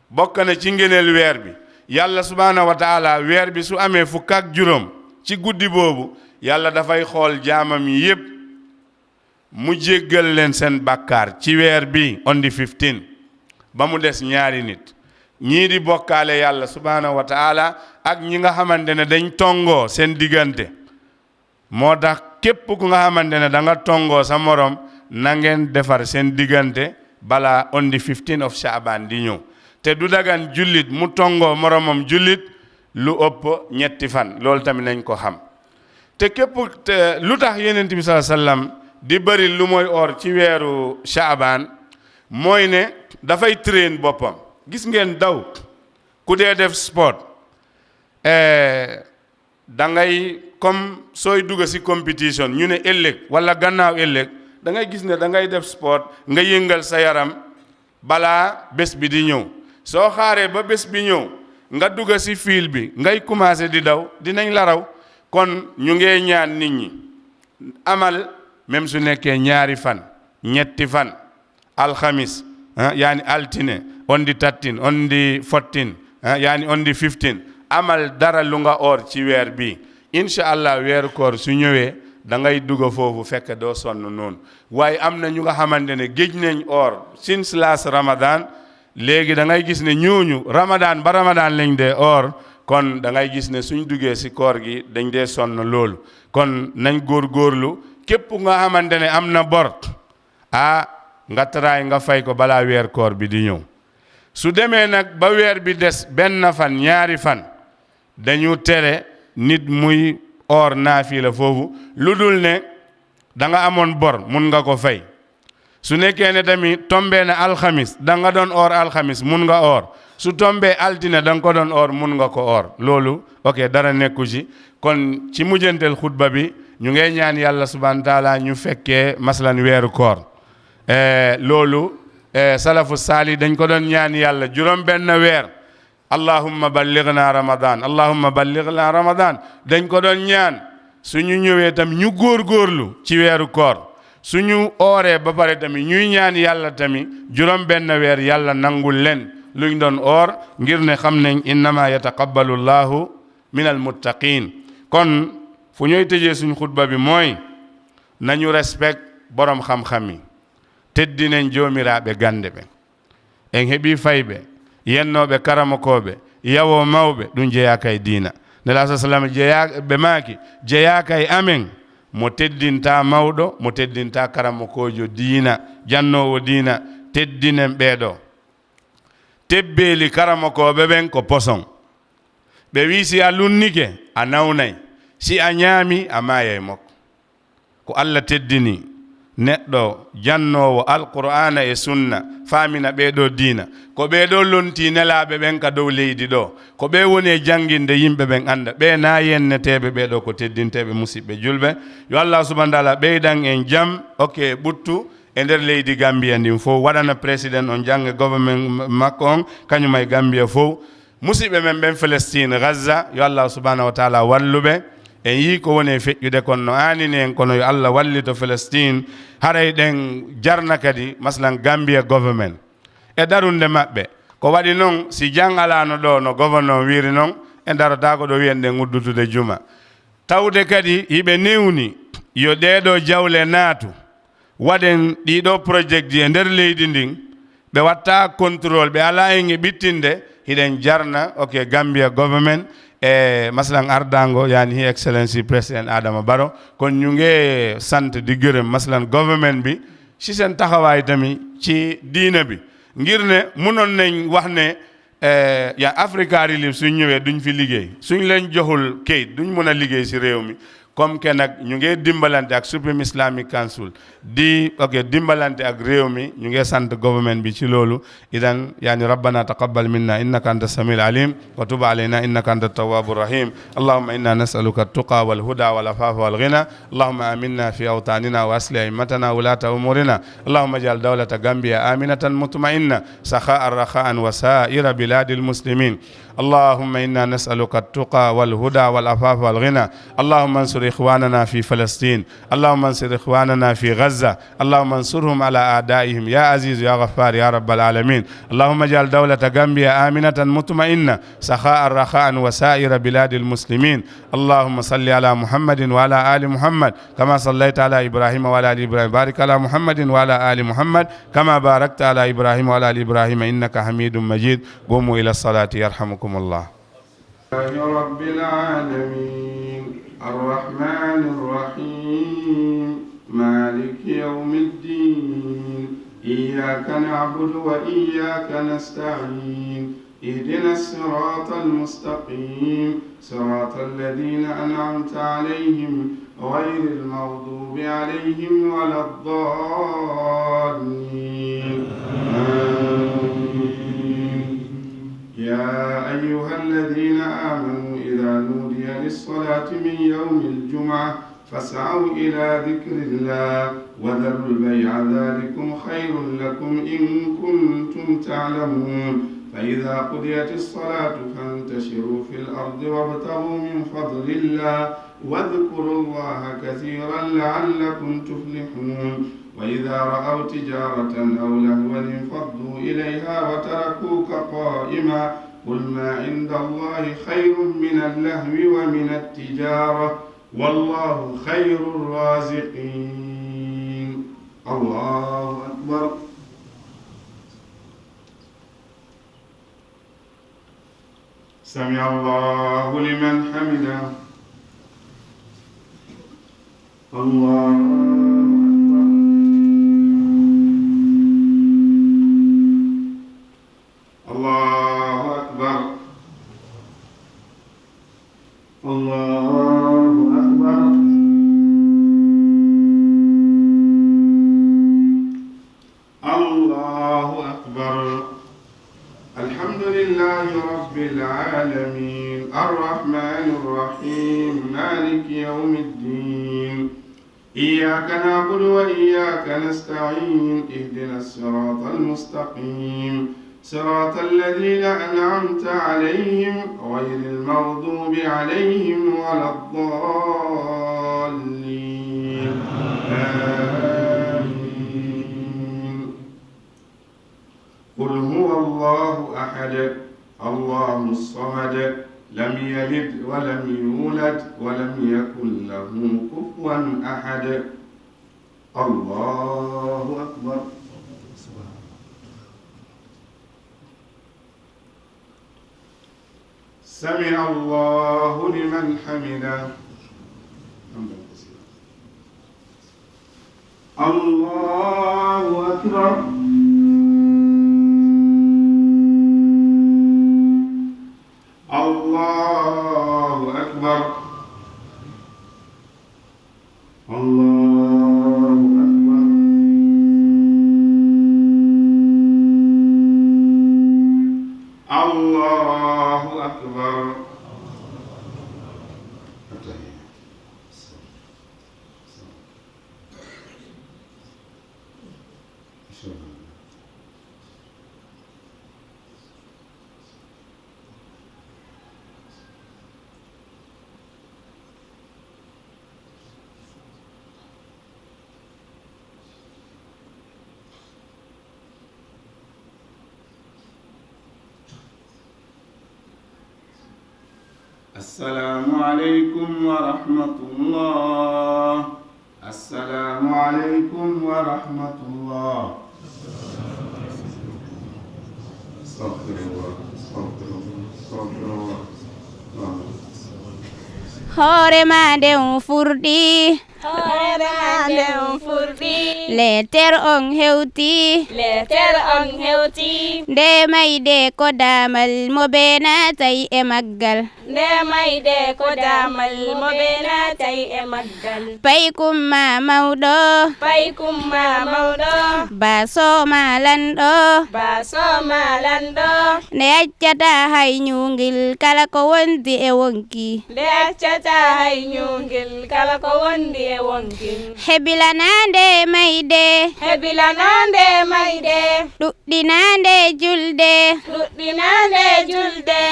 Bokk na ci ngëneel weer bi, Yàlla subhanahu wa taala, weer bi su amee fukk ak juróom ci guddi boobu, Yàlla dafay xool jaamam yi yépp, mu jéggal leen seen bàkkaar ci weer bi, on the fifteen, ba mu des ñaari nit, ñii di bokkaale Yàlla subhanahu wa taala ak ñi nga xamante ne dañ tongoo seen diggante. Moo tax, képp ku nga xamante ne da nga tongoo sa morom, na ngeen defar seen diggante balaa on the fifteen of Shaaban di ñëw. Te du dagan jullit mu tongoo moromam jullit lu ëpp ñetti fan. Loolu tamit nañ ko xam. Te képp, te lu tax Yonent bi sallallahu alayhi wasallam di bari lu mooy or ci weeru Shaaban, mooy ne dafay train boppam. Gis ngeen daw, ku dee def sport, eh, da ngay, comme sooy dugg si competition, ñu ne ëllëg wala gannaaw ëllëg, da ngay gis ne da ngay def sport, nga yëngal sa yaram balaa bés bi di ñëw. Soo xaaree ba bés bi ñëw, nga dugg si fiil bi, ngay commencé di daw, dinañ la raw. Kon ñu ngee ñaan nit ñi, amal, même su nekkee ñaari fan, ñetti fan, alxamis, ah, yaani altine, on the thirteen, on the fourteen, ah, yaani on the fifteen, amal dara lu nga or ci weer bi. Incha Allah, weeru koor su ñëwee, da ngay dugg foofu fekk doo sonn noonu. Waaye am na ñu nga xamante ne géej nañ or since last Ramadan. Léegi da ngay gis ne ñooñu Ramadan ba Ramadan lañ dee or. Kon da ngay gis ne suñ duggee si koor gi, dañ dee sonn loolu. Kon nañ góorgóorlu, képp nga xamante ne am na bor, ah, nga taraay nga fay ko balaa weer koor bi di ñëw. Su demee nag ba weer bi des benn fan, ñaari fan, dañu tere nit muy or naafila foofu, lu dul ne da nga amoon bor, mun nga ko fay. Su nekkee ne tamit tombé na alxamis, da nga doon or alxamis, mun nga or. Su tombé altine, da nga ko doon or, mun nga ko or. Loolu, ok, dara nekku ci. Kon ci mujjantel xutba bi, ñu ngay ñaan Yàlla subhanahu wa taala ñu fekkee, masalan, weeru koor. Eh, loolu, eh, salafu saali dañ ko doon ñaan Yàlla juróom benn weer. Allahumma ballighna Ramadan, Allahumma ballighna Ramadan. Dañ ko doon ñaan, suñu ñëwee tam ñu góorgóorlu ci weeru koor. Suñu ooree ba pare tamit, ñuy ñaan Yàlla tamit juróom benn weer, Yàlla nangul leen luñ doon oor, ngir ne xam nañ, innama yataqabbalu Allahu min almuttaqin. Kon fu ñuy tëjee suñ xutba bi mooy, nañu respect borom xam-xam yi, teddinen joomiraaɓe gannde ɓe. En heɓii fayɓe, yennooɓe, karamokooɓe, yawoo mawɓe, ɗum jeyaaka e diina. Nelaaɗo sallallahu alayhi wa sallam jeyaa-, ɓe maaki, jeyaaka e amen mo teddintaa mawɗo, mo teddintaa karamokoojo diina, jannoowo diina, teddinen ɓee ɗoo. Tebbeeli karamokooɓe ɓen ko poson. Ɓe wi'i, si a lunnike, a nawnay. Si a ñaami, a maayay mok. Ko Alla teddini neɗɗo jannoowo Alqur'aana e Sunna, faamina ɓee ɗoo diina. Ko ɓee ɗoo lontii nelaaɓe ɓen ka dow leydi ɗoo. Ko ɓee woni e jannginde yimɓe ɓen annda. Ɓee naa yenneteeɓe, ɓee ɗoo ko teddinteeɓe, musiɓɓe julɓe. Yo Alla subhanahu wa taala ɓeydan en jam, okke ɓuttu e nder leydi Gambia ndin fow, waɗana president on jannge, government makko on, kañum e Gambia fow. Musiɓɓe men ɓen Palestine, Gaza, yo Alla subhanahu wa taala wallu ɓe. En yii ko woni e feƴƴude kon no aanini en, kono yo Alla wallito Palestine. Haray ɗen jarna kadi, masalan, Gambia government e darunde maɓɓe. Ko waɗi non, si jang alaano ɗoo, no gouverneur on wiiri non, en darotaako ɗoo wi'en ɗen uddutude juma. Tawde kadi hiɓe newni yo ɗee ɗoo jawle naatu, waɗen ɗii ɗoo project ji e nder leydi ndin, ɓe watta contrôle, ɓe alaa en e ɓittinde, hiɗen jarna, ok, Gambia government, e masalan ardaango, yaani His Excellency President Adama Barrow, kon ñu nge sant di gërëm, masalan government bi, si seen taxawaay tamit ci diina bi, ngir ne munoon nañ wax ne, eh, ya Africa Relief suñ ñëwee duñ fi liggéey, suñ leen joxul kayit duñ mën a liggéey si réew mi. Comme que nag ñu ngi dimbalante ak Supreme Islamic Council, di, ok, dimbalante ak réew mi, ñu ngi sant government bi ci loolu. Idan, yaani, ربنا تقبل منا إنك أنت السميع العليم وتب علينا إنك أنت التواب الرحيم. اللهم إنا نسألك التقى والهدى والعفاف والغنى. اللهم آمنا في أوطاننا وأصلح أئمتنا وولاة أمورنا. اللهم اجعل دولة غامبيا آمنة مطمئنة سخاء رخاء وسائر بلاد المسلمين. اللهم إنا نسألك التقى والهدى والعفاف والغنى. اللهم انصر إخواننا في فلسطين. اللهم انصر إخواننا في غزة. اللهم انصرهم على أعدائهم يا عزيز يا غفار يا رب العالمين. اللهم اجعل دولة غامبيا آمنة مطمئنة سخاء رخاء وسائر بلاد المسلمين. اللهم صل على محمد وعلى آل محمد كما صليت على إبراهيم وعلى آل إبراهيم. بارك على محمد وعلى آل محمد كما باركت على إبراهيم وعلى آل إبراهيم إنك حميد مجيد. قوموا إلى الصلاة يرحمكم الله. رب العالمين. الرحمن الرحيم. مالك يوم الدين. إياك نعبد وإياك نستعين. اهدنا الصراط المستقيم. صراط الذين أنعمت عليهم غير المغضوب عليهم ولا الضالين. آمين. يا أيها الذين آمنوا إذا نودي للصلاة من يوم الجمعة فاسعوا إلى ذكر الله وذروا البيع ذلكم خير لكم إن كنتم تعلمون. فإذا قضيت الصلاة فانتشروا في الأرض وابتغوا من فضل الله واذكروا الله كثيرا لعلكم تفلحون. وإذا رأوا تجارة أو لهوا انفضوا إليها وتركوك قائما. قل ما عند الله خير من اللهو ومن التجارة والله خير الرازقين. الله أكبر. سمع الله لمن حمده. الله أكبر. الله أكبر. الله أكبر. الله أكبر. الحمد لله رب العالمين. الرحمن الرحيم. مالك يوم الدين. إياك نعبد وإياك نستعين. اهدنا الصراط المستقيم. صراط الذين أنعمت عليهم غير المغضوب عليهم ولا الضالين. آمين. قل هو الله أحد، الله الصمد، لم يلد ولم يولد ولم يكن له كفوا أحد. الله أكبر. سمع الله لمن حمده. الله أكبر. الله أكبر. الله أكبر. الله أكبر. السلام عليكم ورحمة الله. السلام عليكم ورحمة الله. أستغفر الله، أستغفر الله، أستغفر الله. Hoore ma nde on furɗi. Hoore ma nde on furɗi. Leeter on hewti. Leeter on hewti. Nde mayde ko daamal mo bee naatay e maggal. Nde mayde ko daamal mo bee naatay e maggal. Paykum ma mawɗo. Paykum ma mawɗo. Baaso ma lanɗo. Baaso ma lanɗo. Nde accata hay ñuungil kala ko wondi e wonki. Nde accata hay ñuungil kala ko wondi e wonki. Hebilanaande mayde. Hebilanaande mayde. Ɗuɗɗinaande julde. Ɗuɗɗinaande julde.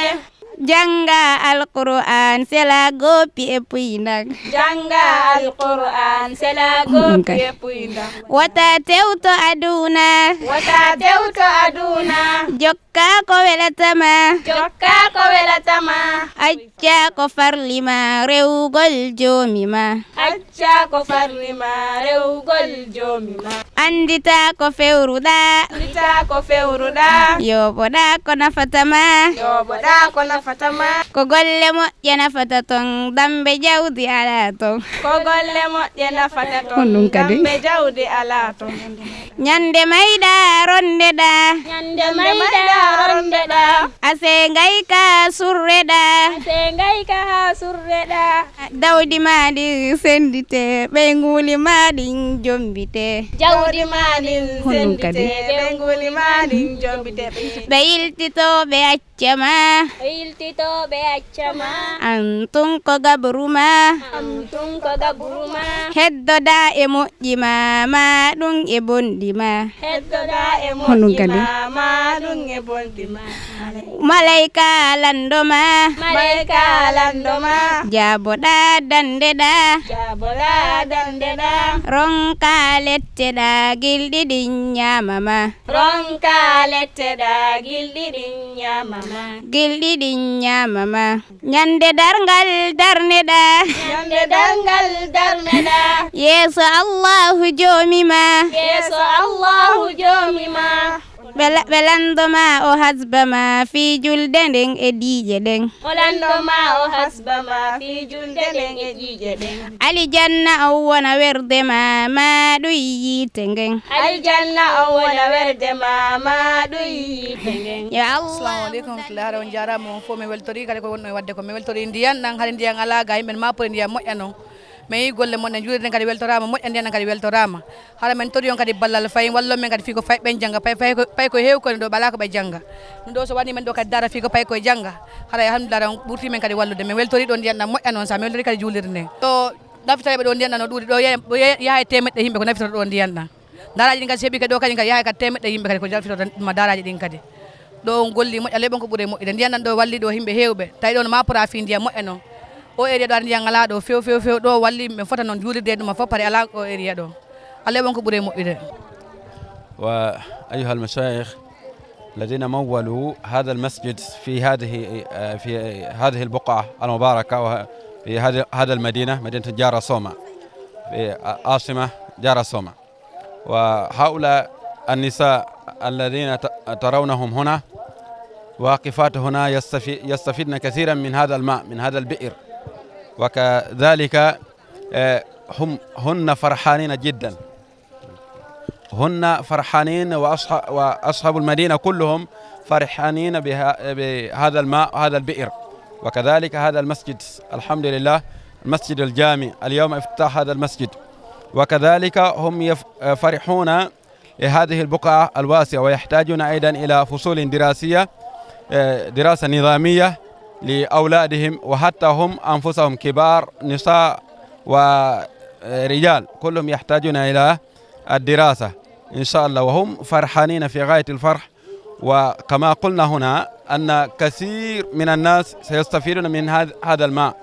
Jannga Alqur'aan, sela goppi e puyndan. Jannga Alqur'aan, sela goppi e puyndan. Wota tewto aduna. Wota tewto aduna. Jokka ko welata ma. Jokka ko welata ma. Acca ko farli ma rewugol Joomi ma. Acca ko farli ma rewugol Joomi ma. Anndita ko fewruɗaa. Anndita ko fewruɗaa. Yooɓoɗaa ko nafata ma. Yooɓoɗaa ko nafata ma. Ko golle moƴƴe nafata ton, dambe jawdi alaa ton. Ko golle moƴƴe nafata ton, honɗum kadi? Dambe jawdi alaa ton. Ñande mayɗa rondeɗa. Ñande mayɗa rondeɗa. A sengay ka surreɗa. A sengay ka ha surreɗa. Dawdi ma ɗin sendite, ɓeynguuli ma ɗin jombite. Jawdi ma ɗin sendite, ɓeynguuli ma ɗin jombite. Ɓe yiltito ɓe acca ma. Ɓe yiltito ɓe acca ma. An tun ko gabru ma. An tun ko gabru ma. Heddoda e moƴƴi ma, ma ɗum e bonɗi ma. Heddoda e moƴƴi ma, ma ɗum e bonɗi ma. Malayka lanndo ma. Malayka lanndo ma. Jaaboɗa danndeɗa. Jaaboɗa danndeɗa. Ronka letteɗa gilɗi ɗin ñaama ma. Ronka letteɗa gilɗi ɗin ñaama ma. Gilɗi ɗin ñaama ma. Ñande darngal darneɗa. Ñande darngal darneɗa. Yeeso Allahu joomi ma. Yeeso Allahu joomi ma. Ɓe la-, ɓe lanndo ma o hasba ma fii julde nden e ɗiiƴe ɗen. O lanndo ma o hasba ma fii julde nden e ɗiiƴe ɗen. Alijanna on wona werde ma, ma ɗum yiite ngen. Alijanna on wona werde ma, ma ɗum yiite ngen. Yo Allah. Assalamu aleykum wa rahmatullahi. Hara on jaaraama, on fof mi weltorii kadi ko wonno e waɗde ko. Mi weltorii ndiyan ɗan, hara ndiyan alaa ga, yimɓe maa pori ndiyan moƴƴa non. Mi yii golle mon ɗen, juulirde nden kadi weltoraama, moƴƴa ndiyan ɗan kadi weltoraama. Hara men torii on kadi ballal fayin, wallon men kadi fii ko fayi ɓen jannga, pay, pay ko, pay ko heewi ko ɗo ɓe alaa ko ɓe jannga. Ɗum ɗo so waɗii men ɗo kadi dara fii ko pay ko e jannga, hara alhamdulillah, on ɓurtii men kadi wallude. Mi weltorii ɗo ndiyan ɗan moƴƴa non sa, mi weltorii kadi juulirde nden. Ɗo nafitare ɓe ɗo ndiyan ɗan no ɗuuɗi, ɗo yaha, ɗo yaha e teemedde yimɓe ko nafitoto ɗo ndiyan ɗan. Daraaji ɗin kadi so heɓii kadi ɗo kadi kadi yaha e kadi teemedde yimɓe kadi ko nafitoto ma daraaji ɗin kadi. Ɗo on golli moƴƴa, ley ɓon ko ɓuri moƴƴude. Ndiyan ɗan ɗo walli ɗo yimɓe heewɓe. Tawi ɗo no maa pora fii ndiyan moƴƴa non. O area ɗo hara ndiyan alaa ɗo few, few, few. Ɗo walli yimɓe fota non juulirde ɗum fof pare alaa o area ɗo. Alla e ɓon ko ɓuri moƴƴude. وأيها المشايخ الذين مولوا هذا المسجد في هذه، في هذه البقعة المباركة، وفي هذه، هذا المدينة، مدينة جارة سوما، في عاصمة جارة سوما. وهؤلاء النساء الذين ت-، ترونهم هنا واقفات هنا يستفي-، يستفدن كثيرا من هذا الماء، من هذا البئر، وكذلك، آه، هم، هن فرحانين جدا، هن فرحانين، وأصح-، وأصحاب المدينة كلهم فرحانين بها-، بهذا الماء، هذا البئر، وكذلك هذا المسجد. الحمد لله، المسجد الجامع، اليوم افتتاح هذا المسجد، وكذلك هم يف-، فرحون لهذه البقعة الواسعة، ويحتاجون أيضا إلى فصول دراسية، آه، دراسة نظامية لأولادهم، وحتى هم أنفسهم كبار، نساء ورجال، كلهم يحتاجون إلى الدراسة إن شاء الله، وهم فرحانين في غاية الفرح. وكما قلنا هنا أن كثير من الناس سيستفيدون من هذا، هذا الماء،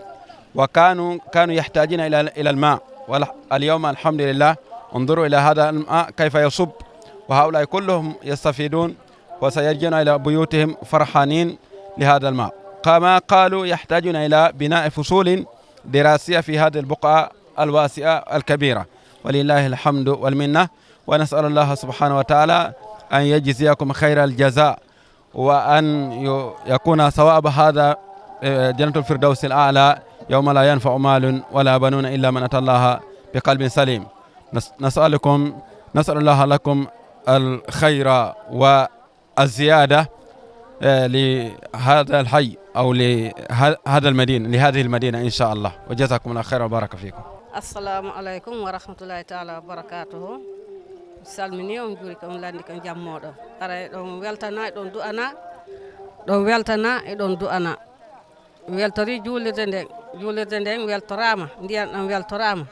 وكانوا، كانوا يحتاجون إلى، إلى الماء، واليوم الحمد لله انظروا إلى هذا الماء كيف يصب، وهؤلاء كلهم يستفيدون وسيرجعون إلى بيوتهم فرحانين لهذا الماء. كما قالوا يحتاجون إلى بناء فصول دراسية في هذه البقعة الواسعة الكبيرة، ولله الحمد والمنة، ونسأل الله سبحانه وتعالى أن يجزيكم خير الجزاء، وأن ي-، يكون ثواب هذا، آه، جنة الفردوس الأعلى، يوم لا ينفع مال ولا بنون إلا من أتى الله بقلب سليم. نس-، نسألكم، نسأل الله لكم الخير والزيادة، آه، لهذا الحي أو لهذا المدينة، لهذه المدينة إن شاء الله. وجزاكم الله خيرا وبارك فيكم. Assalamu aleykum wa rahmatullahi taala wa barakatuhu. Mi salminii on, juurike on, lanndike on jam mooɗon. Haray ɗon weltana, ɗon du'ana, ɗon weltana e ɗon du'ana. Mi weltorii juulirde nden, juulirde nden weltoraama, ndiyan ɗan weltoraama.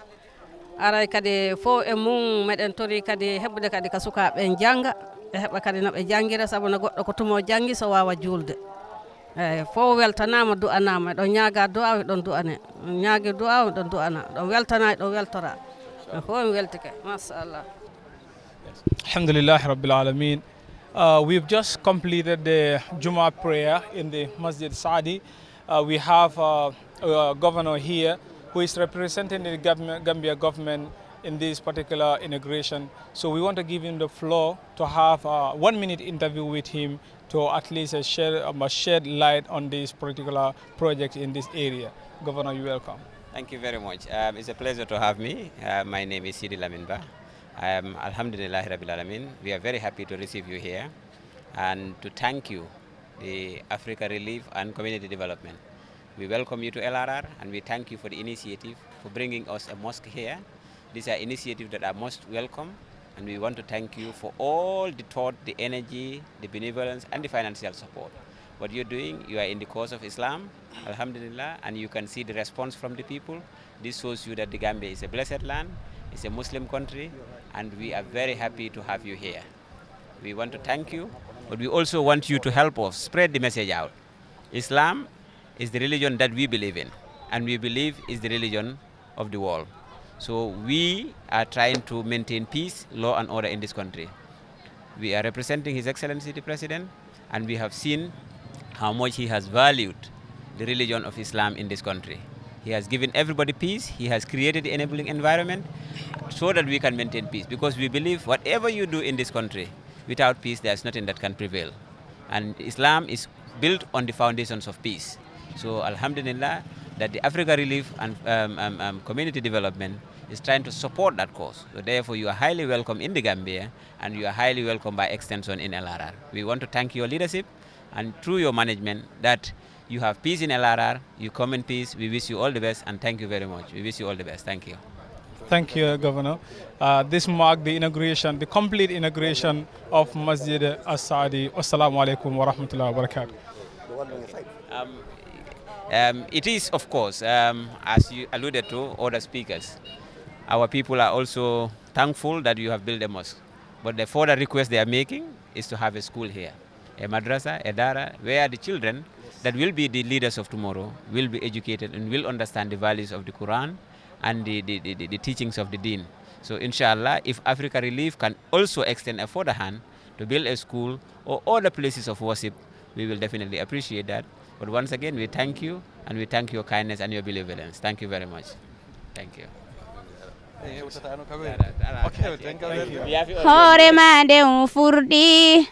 Haray kadi fow e mum meɗen torii kadi heɓude kadi ka sukaaɓe en jannga, ɓe heɓa kadi no ɓe janngira, sabu no goɗɗo ko tumo janngi so waawa juulde. Eey, fow weltanaama, du'anaama. Eɗon ñaaga du'a, eɗon du'ane. On ñaagi du'a, eɗon du'ana. Ɗon weltana, eɗon weltora. En fow en weltike. Machallah. Alhamdulillah Rabbil Alamin. Uh, we've just completed the Juma prayer in the Masjid Saadi. Uh, we have, uh, a governor here who is representing the government, Gambia government in this particular inauguration. So we want to give him the floor to have a one-minute interview with him to at least, uh, share, um, uh, shed light on this particular project in this area. Governor, you're welcome. Thank you very much. Um, it's a pleasure to have me. Uh, my name is Sidi Lamin Ba. Um, Alhamdulillah Rabbil Alamin. We are very happy to receive you here and to thank you, the Africa Relief and Community Development. We welcome you to L R R and we thank you for the initiative for bringing us a mosque here. These are initiatives that are most welcome, and we want to thank you for all the thought, the energy, the benevolence, and the financial support. What you're doing, you are in the cause of Islam, Alhamdulillah, and you can see the response from the people. This shows you that the Gambia is a blessed land, it's a Muslim country, and we are very happy to have you here. We want to thank you, but we also want you to help us spread the message out. Islam is the religion that we believe in, and we believe is the religion of the world. So we are trying to maintain peace, law and order in this country. We are representing His Excellency the President, and we have seen how much he has valued the religion of Islam in this country. He has given everybody peace. He has created the enabling environment so that we can maintain peace, because we believe whatever you do in this country, without peace, there's nothing that can prevail. And Islam is built on the foundations of peace. So, Alhamdulillah, that the Africa Relief and, um, um, um, Community Development is trying to support that cause. So, therefore, you are highly welcome in the Gambia, and you are highly welcome by extension in L R R. We want to thank your leadership and through your management that you have peace in L R R, you come in peace. We wish you all the best, and thank you very much. We wish you all the best. Thank you. Thank you, Governor. Uh, this marked the inauguration, the complete inauguration of Masjid As-Saadi. Assalamu alaikum wa rahmatullahi wa barakatuh. Um, um, it is, of course, um, as you alluded to, other speakers. Our people are also thankful that you have built a mosque. But the further request they are making is to have a school here, a madrasa, a dara, where the children that will be the leaders of tomorrow will be educated and will understand the values of the Quran and the, the, the, the teachings of the deen. So, inshallah, if Africa Relief can also extend a further hand to build a school or other places of worship, we will definitely appreciate that. But once again, we thank you, and we thank your kindness and your benevolence. Thank you very much. Thank you. Hoore ma nde on furɗi.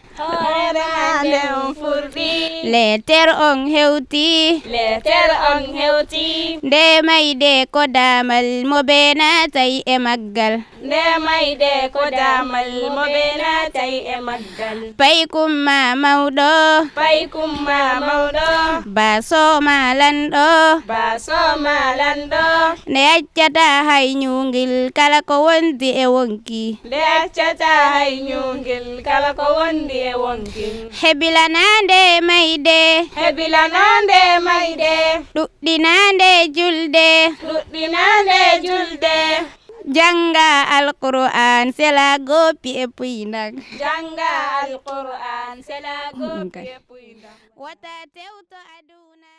Leeter on hewti. Leeter on hewti. Nde mayde ko daamal mo bee naatay e maggal. Nde mayde ko daamal mo bee naatay e maggal. Paykum ma mawɗo. Paykum ma mawɗo. Baaso ma lanɗo. Baaso ma lanɗo. Nde accata hay ñuungil kala ko wondi e wonki. Nde accata hay ñuungil kala ko wondi e wonki. Hebilana nde mayde. Hebilana nde mayde. Ɗuɗɗina nde julde. Ɗuɗɗina nde julde. Jannga Alqur'aan selaago piye puynang. Jannga Alqur'aan selaago piye puynang. Wata tewto aduna.